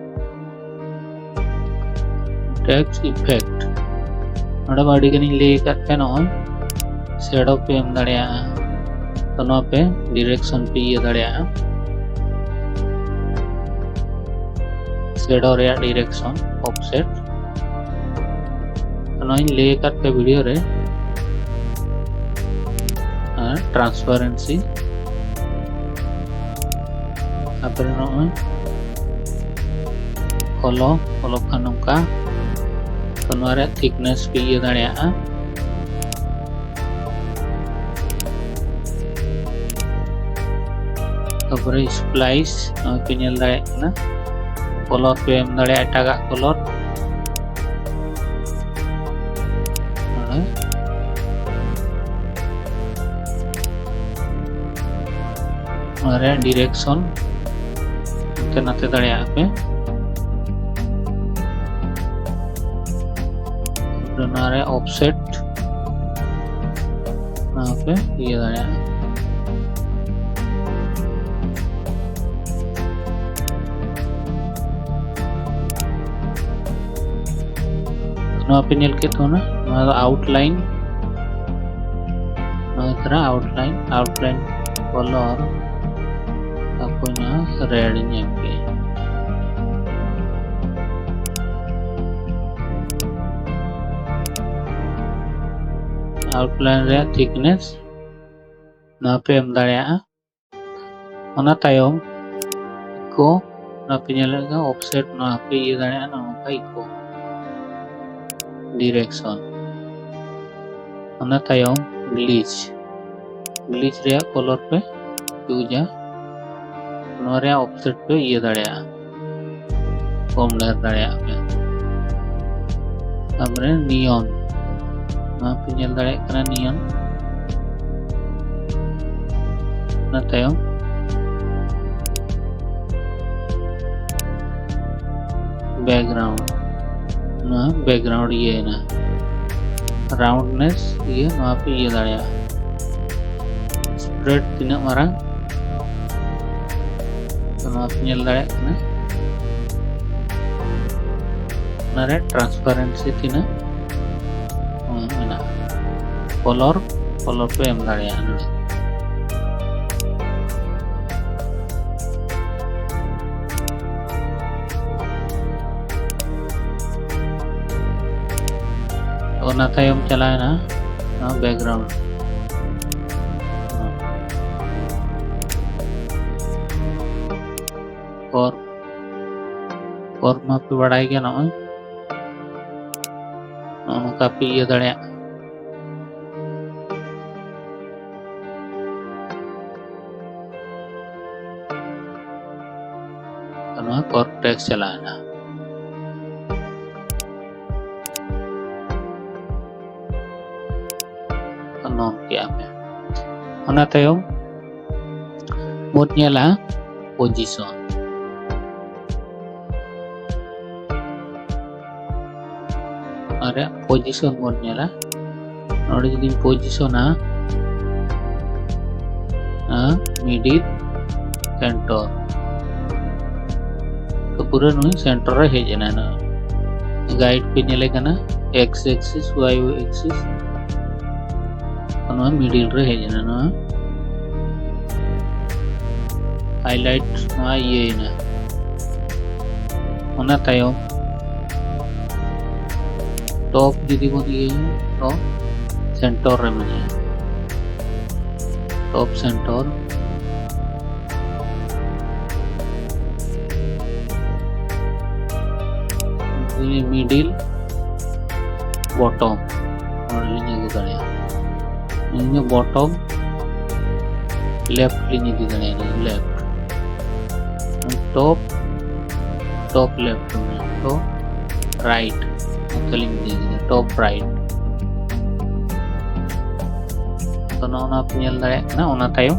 ᱴᱮᱠᱥᱴ ᱤᱯᱷᱮᱠᱴ, ᱱᱚᱰᱮ ᱢᱟ ᱟᱹᱰᱤ ᱜᱟᱱᱤᱧ ᱞᱟᱹᱭ ᱟᱠᱟᱫ ᱯᱮ, ᱱᱚᱜᱼᱚᱭ ᱥᱮᱰᱳ ᱯᱮ ᱮᱢ ᱫᱟᱲᱮᱭᱟᱜᱼᱟ᱾ ᱛᱚ ᱱᱚᱣᱟ ᱯᱮ ᱰᱤᱨᱮᱠᱥᱚᱱ ᱯᱮ ᱤᱭᱟᱹ ᱫᱟᱲᱮᱭᱟᱜᱼᱟ, ᱥᱮᱰᱳ ᱨᱮᱭᱟᱜ ᱰᱤᱨᱮᱠᱥᱚᱱ, ᱚᱯᱷᱥᱮᱴ᱾ ᱛᱚ ᱱᱚᱣᱟᱧ ᱞᱟᱹᱭ ᱟᱠᱟᱫ ᱯᱮ ᱵᱷᱤᱰᱤᱭᱳ ᱨᱮ, ᱟᱨ ᱴᱨᱟᱱᱥᱯᱟᱨᱮᱱᱥᱤ, ᱛᱟᱨᱯᱚᱨᱮ ᱱᱚᱜᱼᱚᱭ ᱦᱚᱞᱳ, ᱦᱚᱞᱳ ᱠᱷᱟᱱ ᱱᱚᱝᱠᱟ᱾ ᱛᱚ ᱱᱚᱣᱟ ᱨᱮᱭᱟᱜ ᱛᱷᱤᱠᱱᱮᱥ ᱯᱮ ᱤᱭᱟᱹ ᱫᱟᱲᱮᱭᱟᱜᱼᱟ᱾ ᱛᱟᱨᱯᱚᱨᱮ ᱥᱯᱞᱟᱭᱤᱥ, ᱱᱚᱜᱼᱚᱭ ᱯᱮ ᱧᱮᱞ ᱫᱟᱲᱮᱭᱟᱜ ᱠᱟᱱᱟ, ᱠᱚᱞᱚᱨ ᱯᱮ ᱮᱢ ᱫᱟᱲᱮᱭᱟᱜᱼᱟ, ᱮᱴᱟᱜᱟᱜ ᱠᱚᱞᱚᱨ᱾ ᱱᱚᱰᱮ ᱱᱚᱣᱟ ᱨᱮᱭᱟᱜ ᱰᱤᱨᱮᱠᱥᱚᱱ ᱦᱟᱱᱛᱮ ᱱᱟᱛᱮ ᱫᱟᱲᱮᱭᱟᱜᱼᱟ ᱯᱮ᱾ ᱱᱚᱣᱟ ᱨᱮᱭᱟᱜ ᱚᱯᱷᱥᱮᱴ, ᱱᱚᱣᱟ ᱯᱮ ᱤᱭᱟᱹ ᱫᱟᱲᱮᱭᱟᱜᱼᱟ᱾ ᱱᱚᱣᱟ ᱯᱮ ᱧᱮᱞ ᱠᱮᱫ ᱛᱟᱵᱚᱱᱟ, ᱱᱚᱣᱟ ᱫᱚ ᱟᱣᱩᱴᱞᱟᱭᱤᱱ, ᱱᱚᱣᱟ ᱛᱟᱨᱟ outline, outline color ᱛᱟᱨᱯᱚᱨ ᱱᱚᱣᱟ red ᱤᱧ ᱮᱢ ᱠᱮᱫᱟ᱾ Outline ᱨᱮᱭᱟᱜ thickness ᱱᱚᱣᱟ ᱯᱮ ᱮᱢ ᱫᱟᱲᱮᱭᱟᱜᱼᱟ᱾ ᱚᱱᱟ ᱛᱟᱭᱚᱢ echo, ᱱᱚᱣᱟ ᱯᱮ ᱧᱮᱞᱮᱫ ᱠᱟᱱᱟ offset, ᱱᱚᱣᱟ ᱯᱮ ᱤᱭᱟᱹ ᱫᱟᱲᱮᱭᱟᱜᱼᱟ ᱱᱚᱜᱼᱚ ᱱᱚᱝᱠᱟ echo direction᱾ ᱚᱱᱟ ᱛᱟᱭᱚᱢ glitch, glitch ᱨᱮᱭᱟᱜ color ᱯᱮ choose ᱟ, ᱱᱚᱣᱟ ᱨᱮᱭᱟᱜ offset ᱯᱮ ᱤᱭᱟᱹ ᱫᱟᱲᱮᱭᱟᱜᱼᱟ, ᱠᱚᱢ ᱰᱷᱮᱨ ᱫᱟᱲᱮᱭᱟᱜ ᱯᱮ᱾ ᱛᱟᱨᱯᱚᱨᱮ neon, ᱱᱚᱣᱟ ᱯᱮ ᱧᱮᱞ ᱫᱟᱲᱮᱭᱟᱜ ᱠᱟᱱᱟ neon᱾ ᱚᱱᱟ ᱛᱟᱭᱚᱢ background, ᱱᱚᱣᱟ background ᱤᱭᱟᱹᱭᱮᱱᱟ, roundness ᱤᱭᱟᱹ ᱱᱚᱣᱟ ᱯᱮ ᱤᱭᱟᱹ ᱫᱟᱲᱮᱭᱟᱜᱼᱟ, spread ᱛᱤᱱᱟᱹᱜ ᱢᱟᱨᱟᱝ, ᱛᱚ ᱱᱚᱣᱟ ᱯᱮ ᱧᱮᱞ ᱫᱟᱲᱮᱭᱟᱜ ᱠᱟᱱᱟ᱾ ᱚᱱᱟᱨᱮ transparency ᱛᱤᱱᱟᱹᱜ ᱢᱮᱱᱟᱜᱼᱟ᱾ Color, color ᱯᱮ ᱮᱢ ᱫᱟᱲᱮᱭᱟᱜᱼᱟ ᱱᱚᱰᱮ᱾ ᱚᱱᱟ ᱛᱟᱭᱚᱢ ᱪᱟᱞᱟᱣᱮᱱᱟ ᱱᱚᱣᱟ background᱾ Curve, curve ᱢᱟᱯᱮ ᱵᱟᱲᱟᱭ ᱜᱮᱭᱟ, ᱱᱚᱜᱼᱚᱭ ᱱᱚᱜᱼᱚ ᱱᱚᱝᱠᱟ ᱯᱮ ᱤᱭᱟᱹ ᱫᱟᱲᱮᱭᱟᱜᱼᱟ᱾ ᱱᱚᱣᱟ curve text ᱪᱟᱞᱟᱣᱮᱱᱟ᱾ ᱱᱚᱝᱠᱟ ᱠᱮᱜᱼᱟ ᱯᱮ᱾ ᱚᱱᱟ ᱛᱟᱭᱚᱢ ᱵᱚᱱ ᱧᱮᱞᱟ position᱾ ᱚᱱᱟ ᱨᱮᱭᱟᱜ position ᱵᱚᱱ ᱧᱮᱞᱟ᱾ ᱱᱚᱰᱮ ᱡᱩᱫᱤᱧ position ᱟ, ᱟᱨ middle center, ᱛᱚ ᱯᱩᱨᱟᱹ ᱱᱩᱭ center ᱨᱮ ᱦᱮᱡ ᱮᱱᱟ᱾ ᱱᱚᱣᱟ guide ᱯᱮ ᱧᱮᱞᱮ ᱠᱟᱱᱟ, x axis, y axis, ᱱᱚᱣᱟ ᱢᱤᱰᱤᱞ ᱨᱮ ᱦᱮᱡ ᱮᱱᱟ, ᱱᱚᱣᱟ ᱦᱟᱭᱞᱟᱭᱤᱴ ᱱᱚᱣᱟ ᱤᱭᱟᱹᱭᱮᱱᱟ᱾ ᱚᱱᱟ ᱛᱟᱭᱚᱢ ᱴᱚᱯ ᱡᱩᱫᱤ ᱵᱚᱱ ᱤᱭᱟᱹᱭᱟ ᱛᱚ ᱥᱮᱱᱴᱚᱨ ᱨᱮ ᱢᱮᱱᱟᱭᱟ, ᱴᱚᱯ ᱥᱮᱱᱴᱚᱨ᱾ ᱢᱤᱰᱤᱞ ᱵᱚᱴᱚᱢ ᱱᱚᱰᱮ ᱞᱤᱧ ᱟᱹᱜᱩ ᱫᱟᱲᱮᱭᱟᱜᱼᱟ᱾ ᱤᱧ ᱫᱚ ᱵᱚᱴᱚᱢ ᱞᱮᱯᱷᱴ ᱞᱤᱧ ᱤᱫᱤ ᱫᱟᱲᱮᱭᱟᱜᱼᱟ, ᱞᱮᱯᱷᱴ᱾ ᱴᱚᱯ, ᱴᱚᱯ ᱞᱮᱯᱷᱴ, ᱴᱚᱯ ᱨᱟᱭᱤᱴ ᱱᱚᱛᱮ ᱞᱤᱧ ᱤᱫᱤ ᱠᱮᱫᱟ, ᱴᱚᱯ ᱨᱟᱭᱤᱴ᱾ ᱛᱚ ᱱᱚᱜᱼᱚ ᱱᱚᱣᱟ ᱯᱮ ᱧᱮᱞ ᱫᱟᱲᱮᱭᱟᱜ ᱠᱟᱱᱟ᱾ ᱚᱱᱟ ᱛᱟᱭᱚᱢ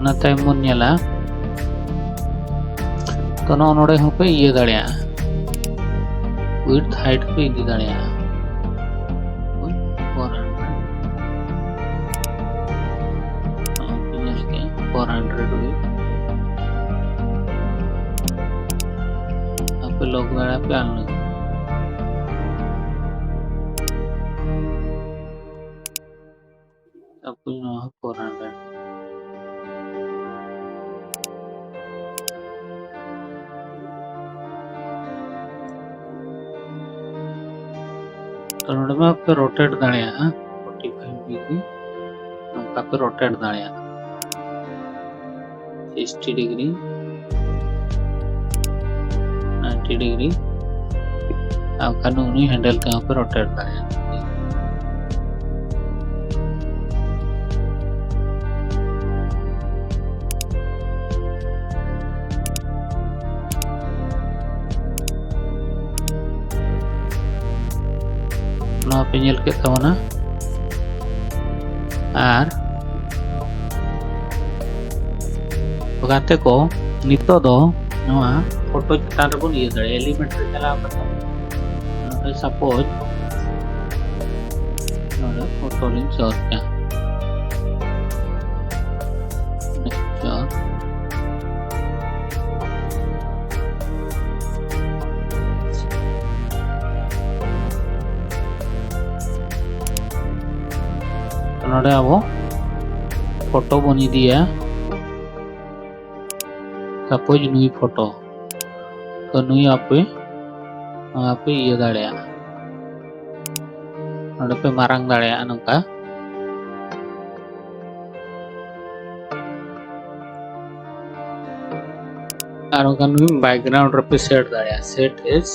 ᱚᱱᱟ ᱛᱟᱭᱚᱢ ᱵᱚᱱ ᱧᱮᱞᱟ, ᱛᱚ ᱱᱚᱜᱼᱚ ᱱᱚᱰᱮ ᱦᱚᱸᱯᱮ ᱤᱭᱟᱹ ᱫᱟᱲᱮᱭᱟᱜᱼᱟ, ᱣᱤᱰᱛᱷ ᱦᱟᱭᱤᱴ ᱯᱮ ᱤᱫᱤ ᱫᱟᱲᱮᱭᱟᱜᱼᱟ᱾ ᱯᱷᱳᱨ ᱦᱟᱱᱰᱨᱮᱰ, ᱱᱚᱜᱼᱚᱭ ᱯᱮ ᱧᱮᱞ ᱠᱮᱜᱼᱟ, ᱯᱷᱳᱨ ᱦᱟᱱᱰᱨᱮᱰ ᱣᱤᱰᱛᱷ᱾ ᱟᱯᱮ ᱞᱚᱠ ᱫᱟᱲᱮᱭᱟᱜᱼᱟ ᱯᱮ ᱟᱱᱞᱚᱠ᱾ ᱛᱟᱨᱯᱚᱨ ᱱᱚᱣᱟ ᱦᱚᱸ ᱯᱷᱳᱨ ᱦᱟᱱᱰᱨᱮᱰ᱾ ᱛᱚ ᱱᱚᱰᱮ ᱢᱟ ᱯᱮ ᱨᱳᱴᱮᱴ ᱫᱟᱲᱮᱭᱟᱜᱼᱟ, ᱯᱷᱳᱨᱴᱤ ᱯᱷᱟᱭᱤᱵᱷ ᱰᱤᱜᱽᱨᱤ ᱱᱚᱝᱠᱟ ᱯᱮ ᱨᱳᱴᱮᱴ ᱫᱟᱲᱮᱭᱟᱜᱼᱟ᱾ ᱥᱤᱠᱥᱴᱤ ᱰᱤᱜᱽᱨᱤ, ᱱᱟᱭᱤᱱᱴᱤ ᱰᱤᱜᱽᱨᱤ, ᱟᱨ ᱵᱟᱠᱷᱟᱱ ᱩᱱᱤ ᱦᱮᱱᱰᱮᱞ ᱛᱮᱦᱚᱸ ᱯᱮ ᱨᱳᱴᱮᱴ ᱫᱟᱲᱮᱭᱟᱜᱼᱟ᱾ ᱱᱚᱣᱟ ᱯᱮ ᱧᱮᱞ ᱠᱮᱫ ᱛᱟᱵᱚᱱᱟ᱾ ᱟᱨ ᱜᱟᱛᱮ ᱠᱚ, ᱱᱤᱛᱚᱜ ᱫᱚ ᱱᱚᱣᱟ ᱯᱷᱳᱴᱳ ᱪᱮᱛᱟᱱ ᱨᱮᱵᱚᱱ ᱤᱭᱟᱹ ᱫᱟᱲᱮᱭᱟᱜᱼᱟ, ᱮᱞᱤᱢᱮᱱᱴ ᱨᱮ ᱪᱟᱞᱟᱣ ᱠᱟᱛᱮ ᱱᱚᱰᱮ ᱥᱟᱯᱳᱡᱽ ᱱᱚᱰᱮ ᱯᱷᱳᱴᱳ ᱞᱤᱧ ᱥᱚᱨᱪᱟ, ᱱᱮᱠᱥᱴ ᱥᱚᱨᱪ᱾ ᱱᱚᱰᱮ ᱟᱵᱚ ᱯᱷᱳᱴᱳ ᱵᱚᱱ ᱤᱫᱤᱭᱟ᱾ ᱥᱟᱯᱳᱡᱽ ᱱᱩᱭ ᱯᱷᱳᱴᱳ, ᱛᱚ ᱱᱩᱭ ᱟᱯᱮ ᱱᱚᱣᱟ ᱯᱮ ᱤᱭᱟᱹ ᱫᱟᱲᱮᱭᱟᱜᱼᱟ, ᱱᱚᱰᱮ ᱯᱮ ᱢᱟᱨᱟᱝ ᱫᱟᱲᱮᱭᱟᱜᱼᱟ ᱱᱚᱝᱠᱟ᱾ ᱟᱨ ᱚᱱᱠᱟ ᱱᱩᱭ ᱵᱮᱠᱜᱨᱟᱣᱩᱱᱰ ᱨᱮᱯᱮ ᱥᱮᱴ ᱫᱟᱲᱮᱭᱟᱜᱼᱟ, set as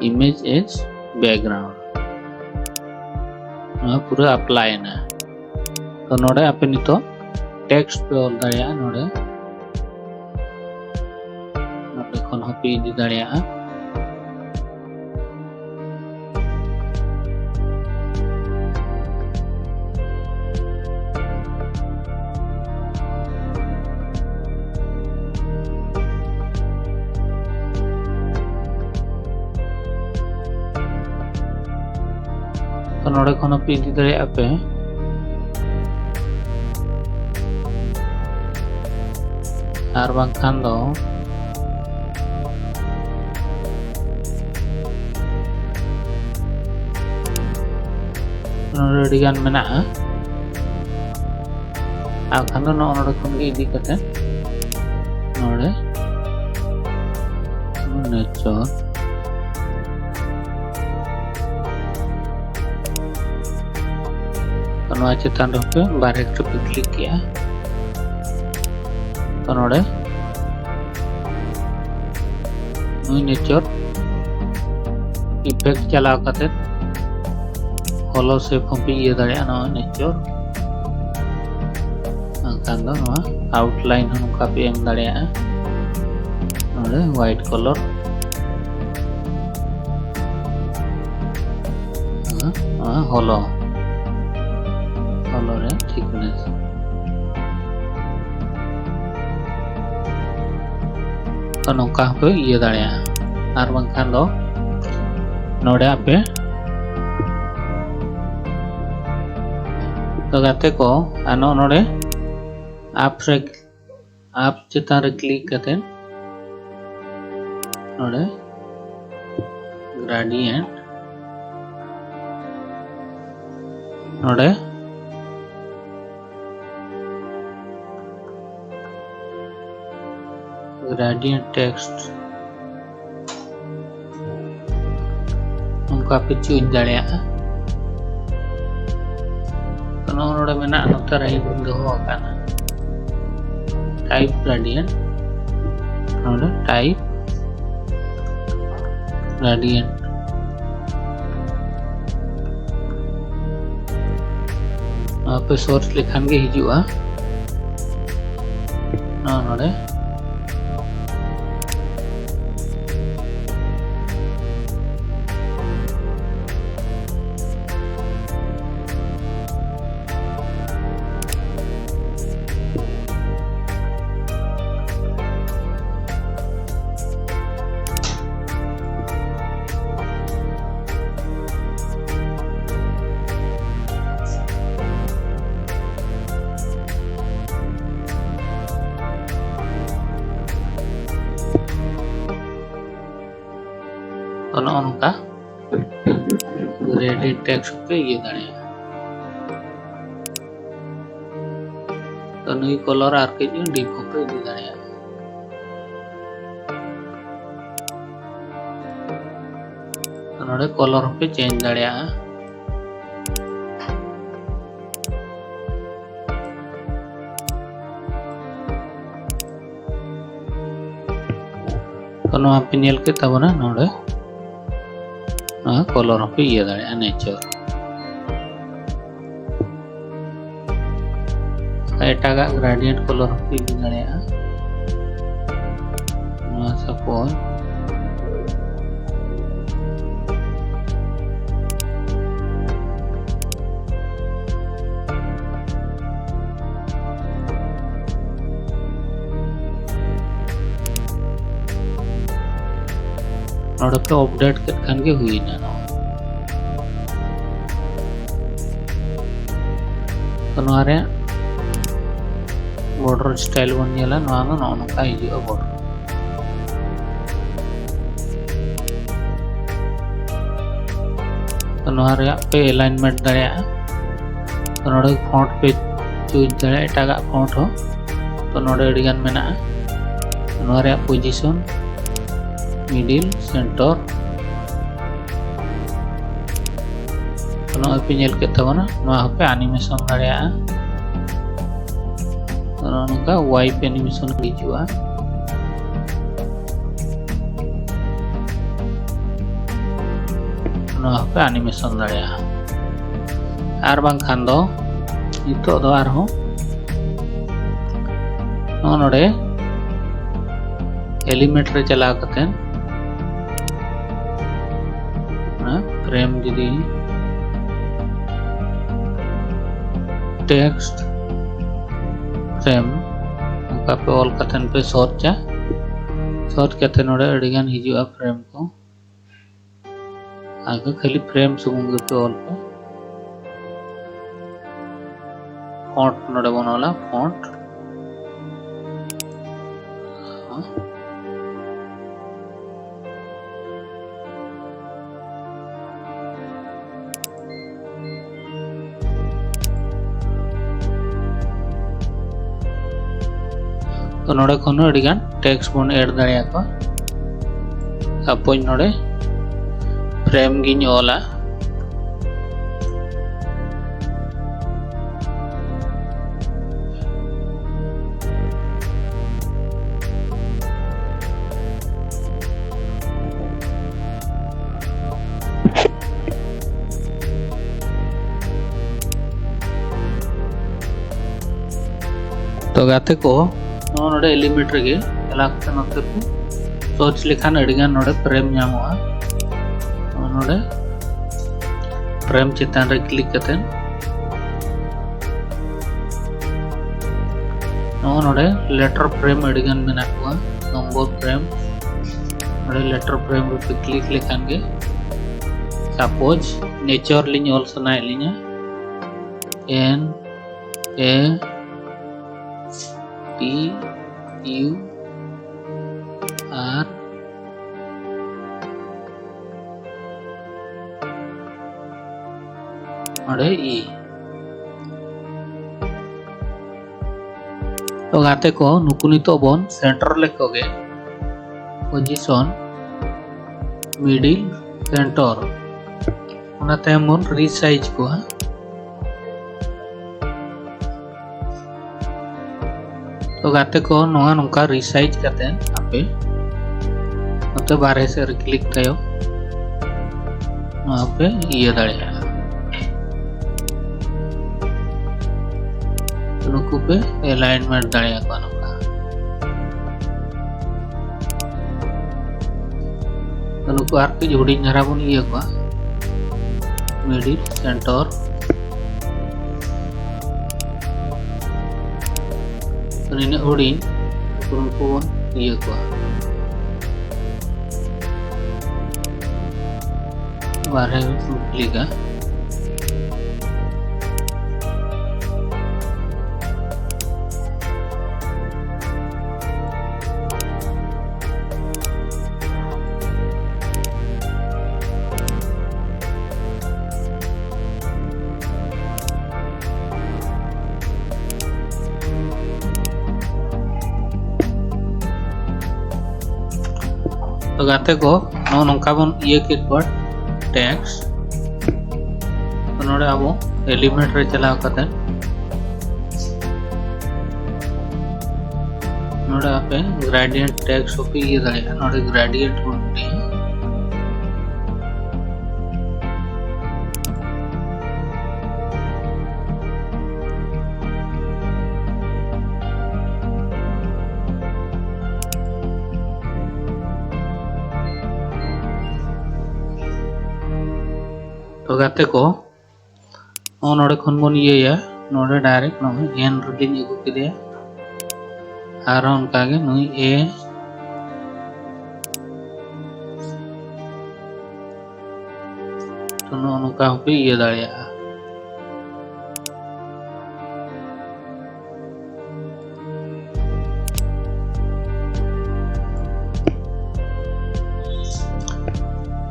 image as background᱾ ᱱᱚᱣᱟ ᱯᱩᱨᱟᱹ ᱟᱯᱞᱟᱭ ᱮᱱᱟ᱾ ᱛᱚ ᱱᱚᱰᱮ ᱟᱯᱮ ᱱᱤᱛᱚᱜ ᱴᱮᱠᱥᱴ ᱯᱮ ᱚᱞ ᱫᱟᱲᱮᱭᱟᱜᱼᱟ, ᱱᱚᱰᱮ ᱱᱚᱰᱮ ᱠᱷᱚᱱ ᱦᱚᱸᱯᱮ ᱤᱫᱤ ᱫᱟᱲᱮᱭᱟᱜᱼᱟ᱾ ᱛᱚ ᱱᱚᱰᱮ ᱠᱷᱚᱱ ᱦᱚᱸᱯᱮ ᱤᱫᱤ ᱫᱟᱲᱮᱭᱟᱜᱼᱟ ᱯᱮ, ᱟᱨ ᱵᱟᱝᱠᱷᱟᱱ ᱫᱚ ᱱᱚᱰᱮ ᱟᱹᱰᱤ ᱜᱟᱱ ᱢᱮᱱᱟᱜᱼᱟ᱾ ᱟᱨ ᱵᱟᱝᱠᱷᱟᱱ ᱫᱚ ᱱᱚᱜᱼᱚ ᱱᱚᱰᱮ ᱠᱷᱚᱱ ᱜᱮ ᱤᱫᱤ ᱠᱟᱛᱮ ᱱᱚᱰᱮ ᱱᱮᱪᱟᱨ, ᱛᱚ ᱱᱚᱣᱟ ᱪᱮᱛᱟᱱ ᱨᱮ ᱦᱚᱸᱯᱮ ᱵᱟᱨ ᱦᱮᱠᱴᱟᱨ ᱯᱮ ᱠᱞᱤᱠ ᱠᱮᱜᱼᱟ᱾ ᱛᱚ ᱱᱚᱰᱮ ᱱᱩᱭ ᱱᱮᱪᱟᱨ ᱤᱯᱷᱮᱠᱴ ᱪᱟᱞᱟᱣ ᱠᱟᱛᱮ ᱦᱚᱞᱳ ᱥᱮᱯ ᱦᱚᱸᱯᱮ ᱤᱭᱟᱹ ᱫᱟᱲᱮᱭᱟᱜᱼᱟ᱾ ᱱᱚᱣᱟ ᱱᱮᱪᱟᱨ ᱵᱟᱝᱠᱷᱟᱱ ᱫᱚ ᱱᱚᱣᱟ ᱟᱣᱩᱴᱞᱟᱭᱤᱱ ᱦᱚᱸ ᱱᱚᱝᱠᱟ ᱯᱮ ᱮᱢ ᱫᱟᱲᱮᱭᱟᱜᱼᱟ᱾ ᱱᱚᱰᱮ ᱦᱳᱣᱟᱭᱤᱴ ᱠᱟᱞᱟᱨ, ᱱᱚᱣᱟ ᱦᱚᱞᱳ, ᱦᱚᱞᱳ ᱨᱮᱭᱟᱜ ᱛᱷᱤᱠᱱᱮᱥ᱾ ᱛᱚ ᱱᱚᱝᱠᱟ ᱦᱚᱸᱯᱮ ᱤᱭᱟᱹ ᱫᱟᱲᱮᱭᱟᱜᱼᱟ᱾ ᱟᱨ ᱵᱟᱝᱠᱷᱟᱱ ᱫᱚ ᱱᱚᱰᱮ ᱟᱯᱮ, ᱛᱚ ᱜᱟᱛᱮ ᱠᱚ, ᱟᱨ ᱱᱚᱜᱼᱚ ᱱᱚᱰᱮ ᱟᱯ ᱨᱮ, ᱟᱯ ᱪᱮᱛᱟᱱ ᱨᱮ ᱠᱞᱤᱠ ᱠᱟᱛᱮ ᱱᱚᱰᱮ ᱜᱨᱮᱰᱤᱭᱮᱱᱴ ᱱᱚᱰᱮ gradient text ᱱᱚᱝᱠᱟ ᱯᱮ choose ᱫᱟᱲᱮᱭᱟᱜᱼᱟ᱾ ᱛᱚ, ᱱᱚᱜᱼᱚ ᱱᱚᱰᱮ ᱢᱮᱱᱟᱜᱼᱟ, ᱱᱚᱛᱮ ᱨᱮ ᱤᱧ ᱫᱚᱦᱚ ᱟᱠᱟᱱᱟ type gradient, ᱱᱚᱰᱮ type gradient᱾ ᱱᱚᱣᱟ ᱯᱮ search ᱞᱮᱠᱷᱟᱱ ᱜᱮ ᱦᱤᱡᱩᱜᱼᱟ᱾ ᱱᱚᱣᱟ ᱱᱚᱰᱮ᱾ ᱛᱚ, ᱱᱚᱜᱼᱚ ᱱᱚᱝᱠᱟ gradient text ᱦᱚᱸᱯᱮ ᱤᱭᱟᱹ ᱫᱟᱲᱮᱭᱟᱜᱼᱟ᱾ ᱛᱚ, ᱱᱩᱭ color ᱟᱨ ᱠᱟᱹᱡ deep ᱦᱚᱸᱯᱮ ᱤᱫᱤ ᱫᱟᱲᱮᱭᱟᱜᱼᱟ᱾ ᱛᱚ, ᱱᱚᱰᱮ color ᱦᱚᱸᱯᱮ change ᱫᱟᱲᱮᱭᱟᱜᱼᱟ᱾ ᱛᱚ, ᱱᱚᱣᱟ ᱯᱮ ᱧᱮᱞ ᱠᱮᱫ ᱛᱟᱵᱚᱱᱟ, ᱱᱚᱰᱮ ᱱᱚᱣᱟ color ᱦᱚᱸᱯᱮ ᱤᱭᱟᱹ ᱫᱟᱲᱮᱭᱟᱜᱼᱟ, nature᱾ ᱮᱴᱟᱜᱟᱜ gradient color ᱦᱚᱸᱯᱮ ᱤᱫᱤ ᱫᱟᱲᱮᱭᱟᱜᱼᱟ᱾ ᱱᱚᱣᱟ suppose ᱱᱚᱰᱮ ᱯᱮ update ᱠᱮᱫ ᱠᱷᱟᱱ ᱜᱮ ᱦᱩᱭᱱᱟ᱾ ᱱᱚᱣᱟ ᱛᱚ, ᱱᱚᱣᱟ ᱨᱮᱭᱟᱜ border style ᱵᱚᱱ ᱧᱮᱞᱟ, ᱱᱚᱣᱟ ᱫᱚ ᱱᱚᱜᱼᱚ ᱱᱚᱝᱠᱟ ᱦᱤᱡᱩᱜᱼᱟ border᱾ ᱛᱚ, ᱱᱚᱣᱟ ᱨᱮᱭᱟᱜ ᱯᱮ alignment ᱫᱟᱲᱮᱭᱟᱜᱼᱟ᱾ ᱛᱚ ᱱᱚᱰᱮ ᱯᱷᱚᱱᱴ ᱯᱮ ᱪᱩᱡᱽ ᱫᱟᱲᱮᱭᱟᱜᱼᱟ, ᱮᱴᱟᱜᱟᱜ ᱯᱷᱚᱱᱴ ᱦᱚᱸ᱾ ᱛᱚ ᱱᱚᱰᱮ ᱟᱹᱰᱤᱜᱟᱱ ᱢᱮᱱᱟᱜᱼᱟ, ᱱᱚᱣᱟ ᱨᱮᱭᱟᱜ ᱯᱚᱡᱤᱥᱚᱱ, ᱢᱤᱰᱤᱞ, ᱥᱮᱱᱴᱚᱨ, ᱱᱚᱜᱼᱚᱭ ᱯᱮ ᱧᱮᱞ ᱠᱮᱫ ᱛᱟᱵᱚᱱᱟ, ᱱᱚᱣᱟ ᱦᱚᱸᱯᱮ ᱟᱱᱤᱢᱮᱥᱚᱱ ᱫᱟᱲᱮᱭᱟᱜᱼᱟ᱾ ᱱᱚᱜᱼᱚ ᱱᱚᱝᱠᱟ ᱣᱟᱭᱤᱯ ᱟᱱᱤᱢᱮᱥᱚᱱ ᱦᱤᱡᱩᱜᱼᱟ, ᱱᱚᱣᱟ ᱦᱚᱸᱯᱮ ᱟᱱᱤᱢᱮᱥᱚᱱ ᱫᱟᱲᱮᱭᱟᱜᱼᱟ᱾ ᱟᱨ ᱵᱟᱝᱠᱷᱟᱱ ᱫᱚ ᱱᱤᱛᱚᱜ ᱫᱚ ᱟᱨᱦᱚᱸ ᱱᱚᱜᱼᱚ ᱱᱚᱰᱮ ᱮᱞᱤᱢᱮᱱᱴ ᱨᱮ ᱪᱟᱞᱟᱣ ᱠᱟᱛᱮ ᱚᱱᱟ ᱯᱷᱨᱮᱢ ᱡᱩᱫᱤ ᱴᱮᱠᱥᱴ ᱯᱷᱨᱮᱢ ᱚᱱᱠᱟ ᱯᱮ ᱚᱞ ᱠᱟᱛᱮ ᱯᱮ ᱥᱟᱨᱪᱟ, ᱥᱟᱨᱪ ᱠᱟᱛᱮ ᱱᱚᱰᱮ ᱟᱹᱰᱤᱜᱟᱱ ᱦᱤᱡᱩᱜᱼᱟ ᱯᱷᱨᱮᱢ ᱠᱚ᱾ ᱟᱫᱚ ᱠᱷᱟᱹᱞᱤ ᱯᱷᱨᱮᱢ ᱥᱩᱢᱩᱝ ᱜᱮᱯᱮ ᱚᱞ ᱯᱮ᱾ ᱯᱷᱚᱱᱴ ᱱᱚᱰᱮ ᱵᱚᱱ ᱚᱞᱟ, ᱯᱷᱚᱱᱴ᱾ ᱛᱚ ᱱᱚᱰᱮ ᱠᱷᱚᱱ ᱦᱚᱸ ᱟᱹᱰᱤᱜᱟᱱ ᱴᱮᱠᱥᱴ ᱵᱚᱱ ᱮᱰ ᱫᱟᱲᱮᱭᱟᱠᱚᱣᱟ᱾ ᱥᱟᱯᱳᱡᱽ ᱱᱚᱰᱮ ᱯᱷᱨᱮᱢ ᱜᱤᱧ ᱚᱞᱟ᱾ ᱛᱚ ᱜᱟᱛᱮ ᱠᱚ, ᱱᱚᱜᱼᱚ ᱱᱚᱰᱮ ᱮᱞᱤᱢᱮᱱᱴ ᱨᱮᱜᱮ ᱪᱟᱞᱟᱣ ᱠᱟᱛᱮ ᱱᱚᱛᱮ ᱯᱮ ᱥᱟᱨᱪ ᱞᱮᱠᱷᱟᱱ ᱟᱹᱰᱤᱜᱟᱱ ᱱᱚᱰᱮ ᱯᱷᱨᱮᱢ ᱧᱟᱢᱚᱜᱼᱟ᱾ ᱱᱚᱜᱼᱚ ᱱᱚᱰᱮ ᱯᱷᱨᱮᱢ ᱪᱮᱛᱟᱱ ᱨᱮ ᱠᱞᱤᱠ ᱠᱟᱛᱮ ᱱᱚᱜᱼᱚ ᱱᱚᱰᱮ ᱞᱮᱴᱟᱨ ᱯᱷᱨᱮᱢ ᱟᱹᱰᱤᱜᱟᱱ ᱢᱮᱱᱟᱜ ᱠᱚᱣᱟ, ᱱᱚᱢᱵᱚᱨ ᱯᱷᱨᱮᱢ᱾ ᱱᱚᱰᱮ ᱞᱮᱴᱟᱨ ᱯᱷᱨᱮᱢ ᱨᱮᱯᱮ ᱠᱞᱤᱠ ᱞᱮᱠᱷᱟᱱ ᱜᱮ, ᱥᱟᱯᱳᱡᱽ ᱱᱮᱪᱟᱨ ᱞᱤᱧ ᱚᱞ ᱥᱟᱱᱟᱭᱮᱫ ᱞᱤᱧᱟ, ᱮᱱ ᱮ ᱴᱤ ᱤᱭᱩ ᱟᱨ ᱱᱚᱰᱮ ᱤ, ᱛᱚ ᱜᱟᱛᱮ ᱠᱚ, ᱱᱩᱠᱩ ᱱᱤᱛᱚᱜ ᱵᱚᱱ center ᱞᱮᱠᱚ ᱜᱮ, position, middle, center᱾ ᱚᱱᱟ ᱛᱟᱭᱚᱢ ᱵᱚᱱ resize ᱠᱚᱣᱟ᱾ ᱛᱚ ᱜᱟᱛᱮ ᱠᱚ, ᱱᱚᱣᱟ ᱱᱚᱝᱠᱟ resize ᱠᱟᱛᱮ ᱟᱯᱮ ᱱᱚᱛᱮ ᱵᱟᱨᱦᱮ ᱥᱮᱫ ᱨᱮ click ᱛᱟᱭᱚᱢ ᱱᱚᱣᱟ ᱯᱮ ᱤᱭᱟᱹ ᱫᱟᱲᱮᱭᱟᱜᱼᱟ, ᱱᱩᱠᱩ ᱯᱮ alignment ᱫᱟᱲᱮᱭᱟᱠᱚᱣᱟ ᱱᱚᱝᱠᱟ᱾ ᱛᱚ ᱱᱩᱠᱩ ᱟᱨ ᱠᱟᱹᱡ ᱦᱩᱰᱤᱧ ᱫᱷᱟᱨᱟ ᱵᱚᱱ ᱤᱭᱟᱹ ᱠᱚᱣᱟ, middle, center᱾ ᱛᱚ ᱱᱤᱱᱟᱹᱜ ᱦᱩᱰᱤᱧ ᱱᱩᱠᱩ ᱵᱚᱱ ᱤᱭᱟᱹ ᱠᱚᱣᱟ, ᱵᱟᱨᱦᱮ ᱵᱚᱱ clickᱟ᱾ ᱛᱚ ᱜᱟᱛᱮ ᱠᱚ, ᱱᱚᱜᱼᱚ ᱱᱚᱝᱠᱟ ᱵᱚᱱ ᱤᱭᱟᱹ ᱠᱮᱫ ᱠᱚᱣᱟ text᱾ ᱛᱚ ᱱᱚᱰᱮ ᱟᱵᱚ element ᱨᱮ ᱪᱟᱞᱟᱣ ᱠᱟᱛᱮ ᱱᱚᱰᱮ ᱟᱯᱮ gradient text ᱦᱚᱸᱯᱮ ᱤᱭᱟᱹ ᱫᱟᱲᱮᱭᱟᱜᱼᱟ᱾ ᱱᱚᱰᱮ gradient ᱵᱚᱱ ᱤᱫᱤᱭᱟ᱾ ᱛᱚ ᱜᱟᱛᱮ ᱠᱚ, ᱱᱚᱜᱼᱚ ᱱᱚᱰᱮ ᱠᱷᱚᱱ ᱵᱚᱱ ᱤᱭᱟᱹᱭᱟ, ᱱᱚᱰᱮ direct ᱱᱚᱜᱼᱚᱭ N ᱨᱮᱞᱤᱧ ᱟᱹᱜᱩ ᱠᱮᱫᱮᱭᱟ᱾ ᱟᱨᱦᱚᱸ ᱚᱱᱠᱟᱜᱮ ᱱᱩᱭ A, ᱛᱚ ᱱᱚᱜᱼᱚ ᱱᱚᱝᱠᱟ ᱦᱚᱸᱯᱮ ᱤᱭᱟᱹ ᱫᱟᱲᱮᱭᱟᱜᱼᱟ᱾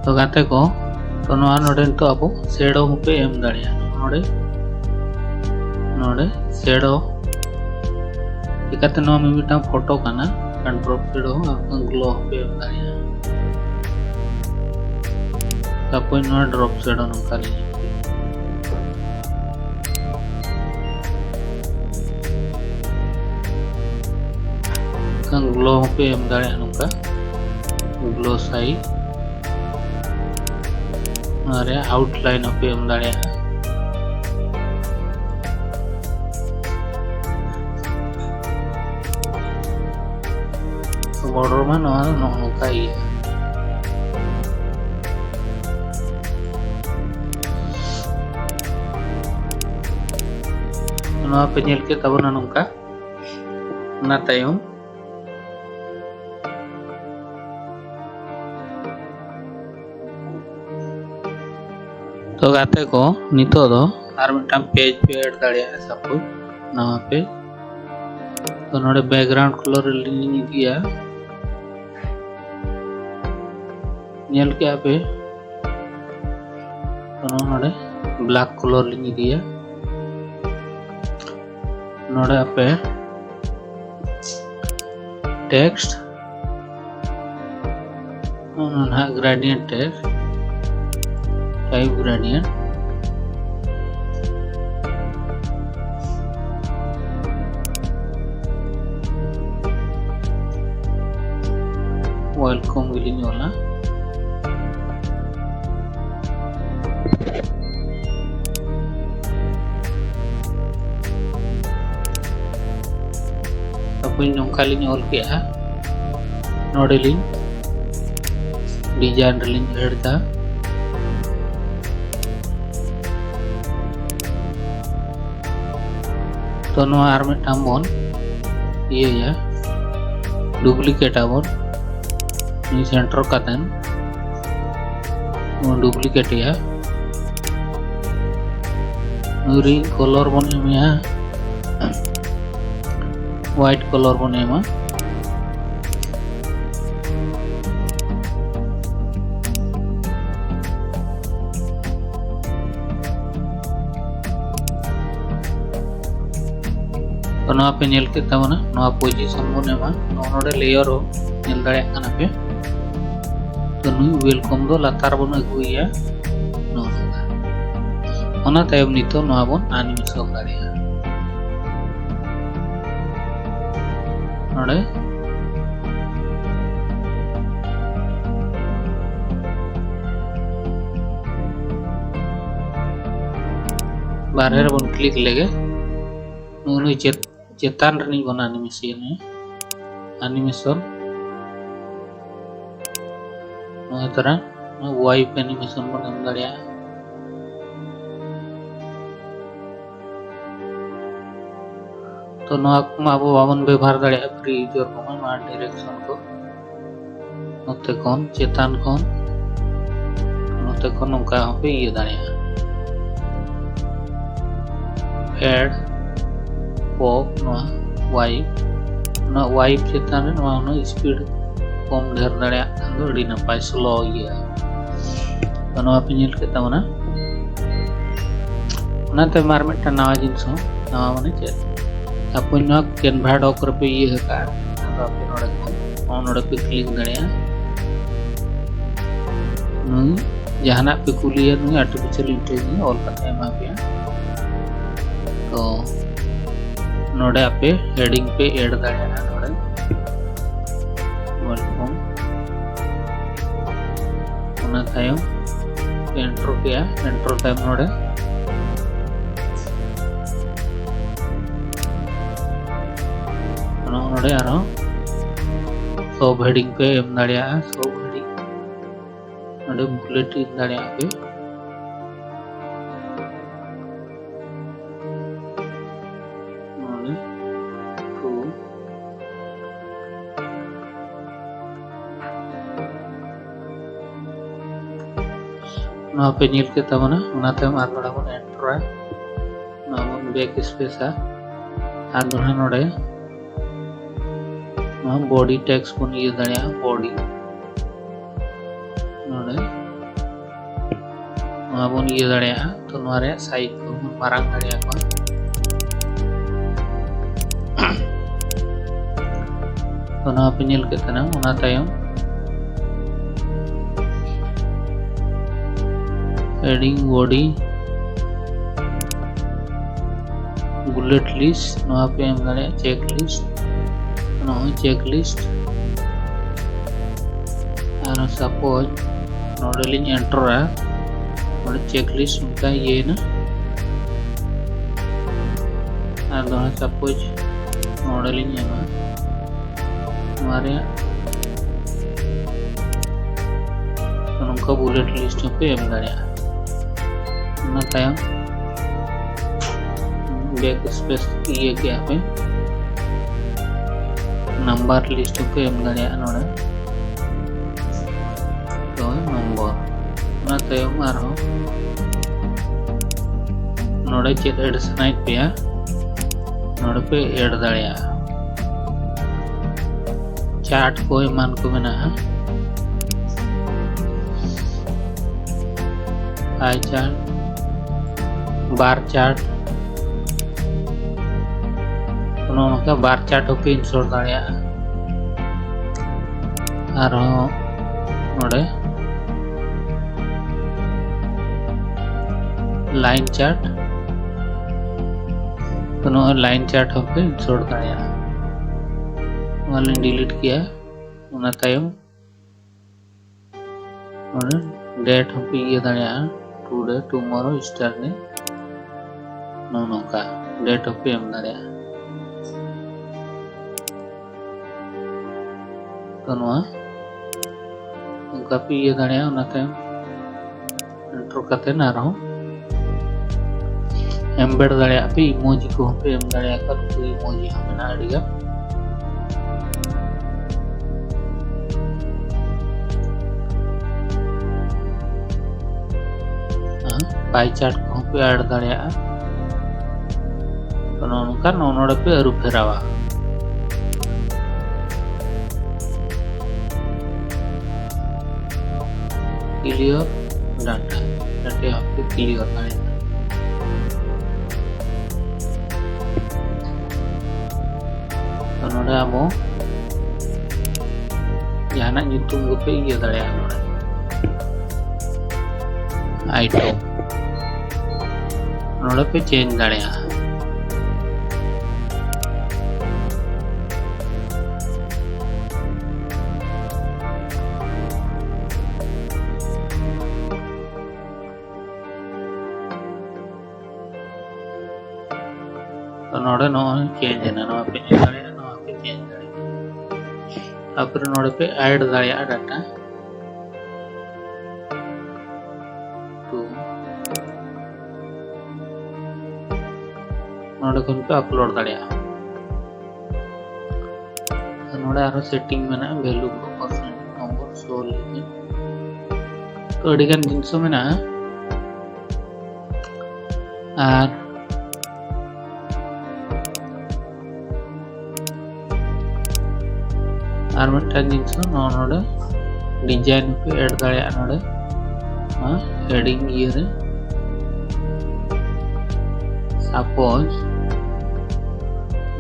ᱛᱚ ᱜᱟᱛᱮ ᱠᱚ, ᱛᱚ ᱱᱚᱣᱟ ᱱᱚᱰᱮ ᱱᱤᱛᱚᱜ ᱟᱵᱚ shadow ᱦᱚᱸᱯᱮ ᱮᱢ ᱫᱟᱲᱮᱭᱟᱜᱼᱟ᱾ ᱱᱚᱰᱮ, ᱱᱚᱰᱮ shadow ᱪᱤᱠᱟᱹᱛᱮ ᱱᱚᱣᱟ ᱢᱤᱢᱤᱫᱴᱟᱝ ᱯᱷᱳᱴᱳ ᱠᱟᱱᱟ, ᱠᱷᱟᱱ drop shadow ᱦᱚᱸ glow ᱦᱚᱸᱯᱮ ᱮᱢ ᱫᱟᱲᱮᱭᱟᱜᱼᱟ᱾ ᱛᱟᱨᱯᱚᱨ ᱱᱚᱣᱟ drop shadow ᱱᱚᱝᱠᱟ ᱞᱤᱧ ᱠᱷᱟᱱ glow ᱦᱚᱸᱯᱮ ᱮᱢ ᱫᱟᱲᱮᱭᱟᱜᱼᱟ, ᱱᱚᱝᱠᱟ glow side᱾ ᱱᱚᱣᱟ ᱨᱮ outline ᱦᱚᱸᱯᱮ ᱮᱢ ᱫᱟᱲᱮᱭᱟᱜᱼᱟ᱾ border ᱢᱟ ᱱᱚᱣᱟ ᱱᱚᱜᱼᱚ ᱱᱚᱝᱠᱟ ᱤᱭᱟᱹᱜᱼᱟ᱾ ᱱᱚᱣᱟ ᱯᱮ ᱧᱮᱞ ᱠᱮᱫ ᱛᱟᱵᱚᱱᱟ ᱱᱚᱝᱠᱟ᱾ ᱚᱱᱟ ᱛᱟᱭᱚᱢ ᱛᱚ ᱜᱟᱛᱮ ᱠᱚ, ᱱᱤᱛᱚᱜ ᱫᱚ ᱟᱨ ᱢᱤᱫᱴᱟᱝ page ᱯᱮ add ᱫᱟᱲᱮᱭᱟᱜᱼᱟ᱾ suppose ᱱᱟᱣᱟ page, ᱛᱚ ᱱᱚᱰᱮ background color ᱞᱤᱧ ᱤᱫᱤᱭᱟ, ᱧᱮᱞ ᱠᱮᱜᱼᱟ ᱯᱮ, ᱛᱚ ᱱᱚᱰᱮ black color ᱞᱤᱧ ᱤᱫᱤᱭᱟ᱾ ᱱᱚᱰᱮ ᱟᱯᱮ text, ᱚᱱᱟ ᱱᱟᱦᱟᱜ gradient text, type gradient, welcome ᱜᱮᱞᱤᱧ ᱚᱞᱟ᱾ ᱛᱟᱨᱯᱚᱨ ᱱᱚᱝᱠᱟ ᱞᱤᱧ ᱚᱞ ᱠᱮᱜᱼᱟ, ᱱᱚᱰᱮ ᱞᱤᱧ design ᱨᱮᱞᱤᱧ add ᱮᱫᱟ᱾ ᱛᱚ ᱱᱚᱣᱟ ᱟᱨ ᱢᱤᱫᱴᱟᱝ ᱵᱚᱱ ᱤᱭᱟᱹᱭᱟ, duplicate ᱟᱵᱚᱱ᱾ ᱱᱩᱭ center ᱠᱟᱛᱮᱱ ᱵᱚᱱ duplicate ᱮᱭᱟ᱾ ᱱᱩᱭ ᱨᱤᱱ color ᱵᱚᱱ ᱮᱢᱮᱭᱟ, white color ᱵᱚᱱ ᱮᱢᱟ᱾ ᱛᱚ ᱱᱚᱣᱟ ᱯᱮ ᱧᱮᱞ ᱠᱮᱫ ᱛᱟᱵᱚᱱᱟ, ᱱᱚᱣᱟ position ᱵᱚᱱ ᱮᱢᱟ, ᱱᱚᱜᱼᱚ ᱱᱚᱰᱮ layer ᱦᱚᱸ ᱧᱮᱞ ᱫᱟᱲᱮᱭᱟᱜ ᱠᱟᱱᱟ ᱯᱮ᱾ ᱛᱚ ᱱᱩᱭ welcome ᱫᱚ ᱞᱟᱛᱟᱨ ᱵᱚᱱ ᱟᱹᱜᱩᱭᱮᱭᱟ, ᱱᱚᱜᱼᱚ ᱱᱚᱝᱠᱟ᱾ ᱚᱱᱟ ᱛᱟᱭᱚᱢ ᱱᱤᱛᱚᱜ ᱱᱚᱣᱟ ᱵᱚᱱ animation ᱫᱟᱲᱮᱭᱟᱜᱼᱟ᱾ ᱱᱚᱰᱮ ᱵᱟᱨᱦᱮ ᱨᱮᱵᱚᱱ click ᱞᱮᱜᱮ, ᱱᱩᱭ ᱱᱩᱭ ᱪᱮᱛ-, ᱪᱮᱛᱟᱱ ᱨᱤᱱᱤᱡ ᱵᱚᱱ animation ᱮ, animation᱾ ᱱᱚᱜᱼᱚᱭ ᱛᱟᱨᱟ ᱱᱚᱣᱟ wipe animation ᱵᱚᱱ ᱮᱢ ᱫᱟᱲᱮᱭᱟᱜᱼᱟ᱾ ᱛᱚ ᱱᱚᱣᱟ ᱠᱚᱢᱟ ᱟᱵᱚ ᱵᱟᱵᱚᱱ ᱵᱮᱵᱚᱦᱟᱨ ᱫᱟᱲᱮᱭᱟᱜᱼᱟ, free user ᱠᱚᱢᱟ, ᱱᱚᱣᱟ direction ᱠᱚ᱾ ᱱᱚᱛᱮ ᱠᱷᱚᱱ, ᱪᱮᱛᱟᱱ ᱠᱷᱚᱱ, ᱱᱚᱛᱮ ᱠᱷᱚᱱ ᱱᱚᱝᱠᱟ ᱦᱚᱸᱯᱮ ᱤᱭᱟᱹ ᱫᱟᱲᱮᱭᱟᱜᱼᱟ᱾ Add, pop, ᱱᱚᱣᱟ wipe, ᱱᱚᱣᱟ wipe ᱪᱮᱛᱟᱱ ᱨᱮ ᱱᱚᱣᱟ ᱩᱱᱟᱹᱜ speed ᱠᱚᱢ ᱰᱷᱮᱨ ᱫᱟᱲᱮᱭᱟᱜ ᱠᱷᱟᱱ ᱫᱚ ᱟᱹᱰᱤ ᱱᱟᱯᱟᱭ, slow ᱤᱭᱟᱹᱜᱼᱟ᱾ ᱛᱚ ᱱᱚᱣᱟ ᱯᱮ ᱧᱮᱞ ᱠᱮᱫ ᱛᱟᱵᱚᱱᱟ᱾ ᱚᱱᱟᱛᱮ ᱟᱨ ᱢᱤᱫᱴᱟᱝ ᱱᱟᱣᱟ ᱡᱤᱱᱤᱥ ᱦᱚᱸ, ᱱᱟᱣᱟ ᱢᱟᱱᱮ ᱪᱮᱫ, ᱟᱯᱮ ᱱᱚᱣᱟ Canva doc ᱨᱮᱯᱮ ᱤᱭᱟᱹ ᱟᱠᱟᱫᱼᱟ, ᱟᱫᱚ ᱟᱯᱮ ᱱᱚᱰᱮ ᱠᱷᱚᱱ, ᱱᱚᱜᱼᱚ ᱱᱚᱰᱮ ᱯᱮ click ᱫᱟᱲᱮᱭᱟᱜᱼᱟ᱾ ᱱᱩᱭ ᱡᱟᱦᱟᱱᱟᱜ ᱯᱮ ᱠᱩᱞᱤᱭᱟ, ᱱᱩᱭ artificial intelligence ᱚᱞ ᱠᱟᱛᱮ ᱮᱢᱟ ᱯᱮᱭᱟ᱾ ᱛᱚ ᱱᱚᱰᱮ ᱟᱯᱮ heading ᱯᱮ add ᱫᱟᱲᱮᱭᱟᱜᱼᱟ᱾ ᱱᱚᱰᱮ welcome, ᱚᱱᱟ ᱛᱟᱭᱚᱢ ᱯᱮ enter ᱠᱮᱜᱼᱟ᱾ Enter ᱛᱟᱭᱚᱢ ᱱᱚᱰᱮ ᱱᱚᱜᱼᱚ ᱱᱚᱰᱮ ᱟᱨᱦᱚᱸ sub heading ᱯᱮ ᱮᱢ ᱫᱟᱲᱮᱭᱟᱜᱼᱟ, sub heading᱾ ᱱᱚᱰᱮ bullet ᱮᱢ ᱫᱟᱲᱮᱭᱟᱜᱼᱟ ᱯᱮ᱾ ᱱᱚᱰᱮ two᱾ ᱱᱚᱣᱟ ᱯᱮ ᱧᱮᱞ ᱠᱮᱫ ᱛᱟᱵᱚᱱᱟ, ᱚᱱᱟ ᱛᱟᱭᱚᱢ ᱟᱨ ᱱᱚᱰᱮ ᱵᱚᱱ enter ᱟ, ᱱᱚᱣᱟ ᱵᱚᱱ backspace ᱟ, ᱟᱨ ᱫᱚᱲᱦᱟ ᱱᱚᱰᱮ ᱱᱚᱣᱟ body text ᱵᱚᱱ ᱤᱭᱟᱹ ᱫᱟᱲᱮᱭᱟᱜᱼᱟ, body᱾ ᱱᱚᱰᱮ ᱱᱚᱣᱟ ᱵᱚᱱ ᱤᱭᱟᱹ ᱫᱟᱲᱮᱭᱟᱜᱼᱟ, ᱛᱚ ᱱᱚᱣᱟ ᱨᱮᱭᱟᱜ size ᱠᱚᱵᱚᱱ ᱢᱟᱨᱟᱝ ᱫᱟᱲᱮᱭᱟᱠᱚᱣᱟ᱾ ᱛᱚ, ᱱᱚᱣᱟ ᱯᱮ ᱧᱮᱞ ᱠᱮᱫ ᱛᱟᱦᱮᱱᱟ, ᱚᱱᱟ ᱛᱟᱭᱚᱢ adding body bullet list, ᱱᱚᱣᱟ ᱯᱮ ᱮᱢ ᱫᱟᱲᱮᱭᱟᱜᱼᱟ, check list, ᱱᱚᱜᱼᱚᱭ check list᱾ ᱟᱨ suppose ᱱᱚᱰᱮ ᱞᱤᱧ ᱮᱱᱴᱟᱨᱟ, ᱱᱚᱰᱮ check list ᱚᱱᱠᱟ ᱤᱭᱟᱹᱭᱮᱱᱟ᱾ ᱟᱨ ᱫᱚᱦᱲᱟ suppose ᱱᱚᱰᱮ ᱞᱤᱧ ᱮᱢᱟ ᱱᱚᱣᱟ ᱨᱮᱭᱟᱜ, ᱱᱚᱝᱠᱟ bullet list ᱦᱚᱸᱯᱮ ᱮᱢ ᱫᱟᱲᱮᱭᱟᱜᱼᱟ᱾ ᱚᱱᱟ ᱛᱟᱭᱚᱢ backspace ᱤᱭᱟᱹ ᱠᱮᱜᱼᱟ ᱯᱮ, number list ᱦᱚᱸᱯᱮ ᱮᱢ ᱫᱟᱲᱮᱭᱟᱜᱼᱟ ᱱᱚᱰᱮ᱾ ᱛᱚ, number, ᱚᱱᱟ ᱛᱟᱭᱚᱢ ᱟᱨᱦᱚᱸ ᱱᱚᱰᱮ ᱪᱮᱫ add ᱥᱟᱱᱟᱭᱮᱫ ᱯᱮᱭᱟ, ᱱᱚᱰᱮ ᱯᱮ add ᱫᱟᱲᱮᱭᱟᱜᱼᱟ᱾ chart ᱠᱚ ᱮᱢᱟᱱ ᱠᱚ ᱢᱮᱱᱟᱜᱼᱟ, pie chart, bar chart, ᱱᱚᱜᱼᱚ ᱱᱚᱝᱠᱟ bar chart ᱦᱚᱸᱯᱮ insert ᱫᱟᱲᱮᱭᱟᱜᱼᱟ᱾ ᱟᱨᱦᱚᱸ ᱱᱚᱰᱮ line chart, ᱛᱚ, ᱱᱚᱜᱼᱚᱭ line chart ᱦᱚᱸᱯᱮ insert ᱫᱟᱲᱮᱭᱟᱜᱼᱟ᱾ ᱱᱚᱣᱟ ᱞᱤᱧ delete ᱠᱮᱜᱼᱟ᱾ ᱚᱱᱟ ᱛᱟᱭᱚᱢ ᱱᱚᱰᱮ date ᱦᱚᱸᱯᱮ ᱤᱭᱟᱹ ᱫᱟᱲᱮᱭᱟᱜᱼᱟ, today, tomorrow, yesterday, ᱱᱚᱜᱼᱚ ᱱᱚᱝᱠᱟ date ᱦᱚᱸᱯᱮ ᱮᱢ ᱫᱟᱲᱮᱭᱟᱜᱼᱟ᱾ ᱛᱚ, ᱱᱚᱣᱟ ᱱᱚᱝᱠᱟ ᱯᱮ ᱤᱭᱟᱹ ᱫᱟᱲᱮᱭᱟᱜᱼᱟ᱾ ᱚᱱᱟ ᱛᱟᱭᱚᱢ ᱮᱱᱴᱟᱨ ᱠᱟᱛᱮ ᱟᱨᱦᱚᱸ embed ᱫᱟᱲᱮᱭᱟᱜ ᱯᱮ, emoji ᱠᱚᱦᱚᱸ ᱯᱮ ᱮᱢ ᱫᱟᱲᱮᱭᱟᱜᱼᱟ, ᱱᱩᱠᱩ emoji ᱦᱚᱸ ᱢᱮᱱᱟᱜᱼᱟ ᱟᱹᱰᱤ ᱜᱟᱱ᱾ ᱦᱮᱸ, pie chart ᱠᱚᱦᱚᱸ ᱯᱮ add ᱫᱟᱲᱮᱭᱟᱜᱼᱟ᱾ ᱛᱚ, ᱱᱚᱜᱼᱚ ᱱᱚᱝᱠᱟ ᱱᱚᱜᱼᱚ ᱱᱚᱰᱮ ᱯᱮ ᱟᱹᱨᱩ ᱯᱷᱮᱨᱟᱣᱟ᱾ clear data, data ᱦᱚᱸᱯᱮ clear ᱫᱟᱲᱮᱭᱟᱜᱼᱟ᱾ ᱛᱚ, ᱱᱚᱰᱮ ᱟᱵᱚ ᱡᱟᱦᱟᱱᱟᱜ ᱧᱩᱛᱩᱢ ᱜᱮᱯᱮ ᱤᱭᱟᱹ ᱫᱟᱲᱮᱭᱟᱜᱼᱟ ᱱᱚᱰᱮ᱾ Item ᱱᱚᱰᱮ ᱯᱮ change ᱫᱟᱲᱮᱭᱟᱜᱼᱟ᱾ ᱛᱚ ᱱᱚᱰᱮ ᱱᱚᱜᱼᱚᱭ change ᱮᱱᱟ, ᱱᱚᱣᱟ ᱯᱮ ᱧᱮᱞ ᱫᱟᱲᱮᱭᱟᱜᱼᱟ, ᱱᱚᱣᱟ ᱯᱮ change ᱫᱟᱲᱮᱭᱟᱜᱼᱟ᱾ ᱛᱟᱨᱯᱚᱨᱮ ᱱᱚᱰᱮ ᱯᱮ add ᱫᱟᱲᱮᱭᱟᱜᱼᱟ data᱾ ᱛᱚ ᱱᱚᱰᱮ ᱠᱷᱚᱱ ᱯᱮ upload ᱫᱟᱲᱮᱭᱟᱜᱼᱟ᱾ ᱟᱨ ᱱᱚᱰᱮ ᱟᱨᱦᱚᱸ setting ᱢᱮᱱᱟᱜᱼᱟ, value ᱠᱚ percent number show ᱞᱟᱹᱜᱤᱫ᱾ ᱛᱚ ᱟᱹᱰᱤᱜᱟᱱ ᱡᱤᱱᱤᱥ ᱦᱚᱸ ᱢᱮᱱᱟᱜᱼᱟ᱾ ᱟᱨ ᱟᱨ ᱢᱤᱫᱴᱟᱝ ᱡᱤᱱᱤᱥ ᱦᱚᱸ ᱱᱚᱣᱟ ᱱᱚᱰᱮ design ᱯᱮ add ᱫᱟᱲᱮᱭᱟᱜᱼᱟ᱾ ᱱᱚᱰᱮ ᱱᱚᱣᱟ heading ᱤᱭᱟᱹ ᱨᱮ suppose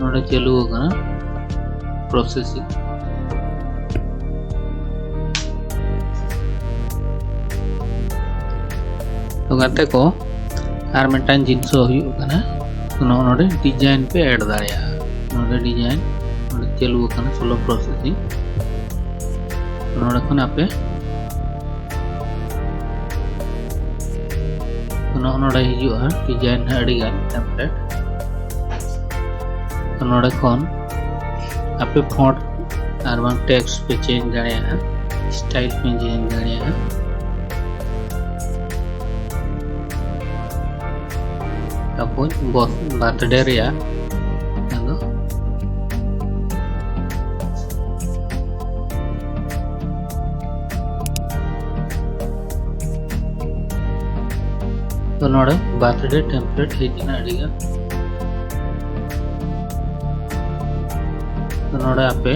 ᱱᱚᱰᱮ ᱪᱟᱹᱞᱩ ᱟᱠᱟᱱᱟ processing᱾ ᱛᱚ ᱜᱟᱛᱮ ᱠᱚ, ᱟᱨ ᱢᱤᱫᱴᱟᱝ ᱡᱤᱱᱤᱥ ᱦᱩᱭᱩᱜ ᱠᱟᱱᱟ, ᱱᱚᱜᱼᱚ ᱱᱚᱰᱮ design ᱯᱮ add ᱫᱟᱲᱮᱭᱟᱜᱼᱟ᱾ ᱱᱚᱰᱮ design ᱱᱚᱰᱮ ᱪᱟᱹᱞᱩ ᱟᱠᱟᱱᱟ slow processing᱾ ᱱᱚᱰᱮ ᱠᱷᱚᱱ ᱟᱯᱮ ᱱᱚᱜᱼᱚ ᱱᱚᱰᱮ ᱦᱤᱡᱩᱜᱼᱟ design ᱟᱹᱰᱤᱜᱟᱱ template᱾ ᱱᱚᱰᱮ ᱠᱷᱚᱱ ᱟᱯᱮ font ᱟᱨ ᱵᱟᱝ text ᱯᱮ change ᱫᱟᱲᱮᱭᱟᱜᱼᱟ, style ᱯᱮ change ᱫᱟᱲᱮᱭᱟᱜᱼᱟ᱾ ᱛᱟᱯᱚᱨ birthday ᱨᱮᱭᱟᱜ ᱟᱫᱚ ᱛᱚ ᱱᱚᱰᱮ birthday template ᱦᱮᱡ ᱮᱱᱟ ᱟᱹᱰᱤᱜᱟᱱ᱾ ᱛᱚ ᱱᱚᱰᱮ ᱟᱯᱮ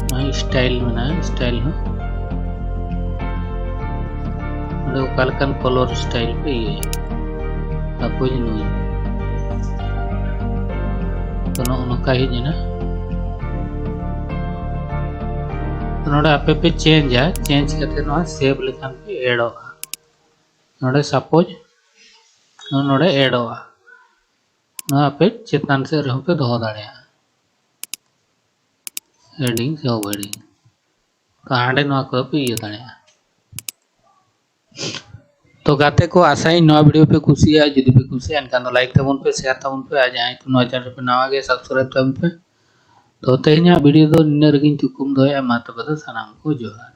ᱱᱚᱜᱼᱚᱭ style ᱢᱮᱱᱟᱜᱼᱟ, style ᱦᱚᱸ ᱱᱚᱰᱮ ᱚᱠᱟ ᱞᱮᱠᱟᱱ color style ᱯᱮ ᱤᱭᱟᱹᱭᱟ᱾ ᱛᱟᱯᱚᱨ ᱱᱩᱭ ᱛᱚ ᱱᱚᱜᱼᱚ ᱱᱚᱝᱠᱟ ᱦᱮᱡ ᱮᱱᱟ᱾ ᱱᱚᱰᱮ ᱟᱯᱮ ᱯᱮ ᱪᱮᱧᱡᱟ, ᱪᱮᱧᱡᱽ ᱠᱟᱛᱮ ᱱᱚᱣᱟ ᱥᱮᱵᱷ ᱞᱮᱠᱷᱟᱱ ᱯᱮ ᱮᱰᱚᱜᱼᱟ᱾ ᱱᱚᱰᱮ ᱥᱟᱯᱳᱡᱽ ᱱᱚᱰᱮ ᱮᱰᱚᱜᱼᱟ, ᱱᱚᱣᱟ ᱟᱯᱮ ᱪᱮᱛᱟᱱ ᱥᱮᱫ ᱨᱮᱦᱚᱸ ᱯᱮ ᱫᱚᱦᱚ ᱫᱟᱲᱮᱭᱟᱜᱼᱟ, ᱮᱰᱤᱝ ᱥᱮ ᱚᱯᱷ ᱮᱰᱤᱝ᱾ ᱛᱚ ᱦᱟᱸᱰᱮ ᱱᱚᱣᱟ ᱠᱚ ᱯᱮ ᱤᱭᱟᱹ ᱫᱟᱲᱮᱭᱟᱜᱼᱟ᱾ ᱛᱚ ᱜᱟᱛᱮ ᱠᱚ, ᱟᱥᱟᱭᱟᱹᱧ ᱱᱚᱣᱟ ᱵᱷᱤᱰᱤᱭᱳ ᱯᱮ ᱠᱩᱥᱤᱭᱟᱜᱼᱟ᱾ ᱡᱩᱫᱤ ᱯᱮ ᱠᱩᱥᱤᱭᱟᱜᱼᱟ ᱮᱱᱠᱷᱟᱱ ᱫᱚ ᱞᱟᱭᱤᱠ ᱛᱟᱵᱚᱱ ᱯᱮ, ᱥᱮᱭᱟᱨ ᱛᱟᱵᱚᱱ ᱯᱮ, ᱟᱨ ᱡᱟᱦᱟᱸᱭ ᱠᱚ ᱱᱚᱣᱟ ᱪᱮᱱᱮᱞ ᱨᱮᱯᱮ ᱱᱟᱣᱟ ᱜᱮᱭᱟ ᱥᱟᱵᱥᱠᱨᱟᱭᱤᱵ ᱛᱟᱵᱚᱱ ᱯᱮ᱾ ᱛᱚ ᱛᱮᱦᱮᱧᱟᱜ ᱵᱷᱤᱰᱤᱭᱳ ᱫᱚ ᱱᱤᱱᱟᱹᱜ ᱨᱮᱜᱮᱧ ᱛᱷᱩᱠᱩᱢ ᱫᱚᱦᱚᱭᱮᱫᱼᱟ᱾ ᱢᱟ ᱛᱚᱵᱮ ᱫᱚ ᱥᱟᱱᱟᱢ ᱠᱚ ᱡᱚᱦᱟᱨ᱾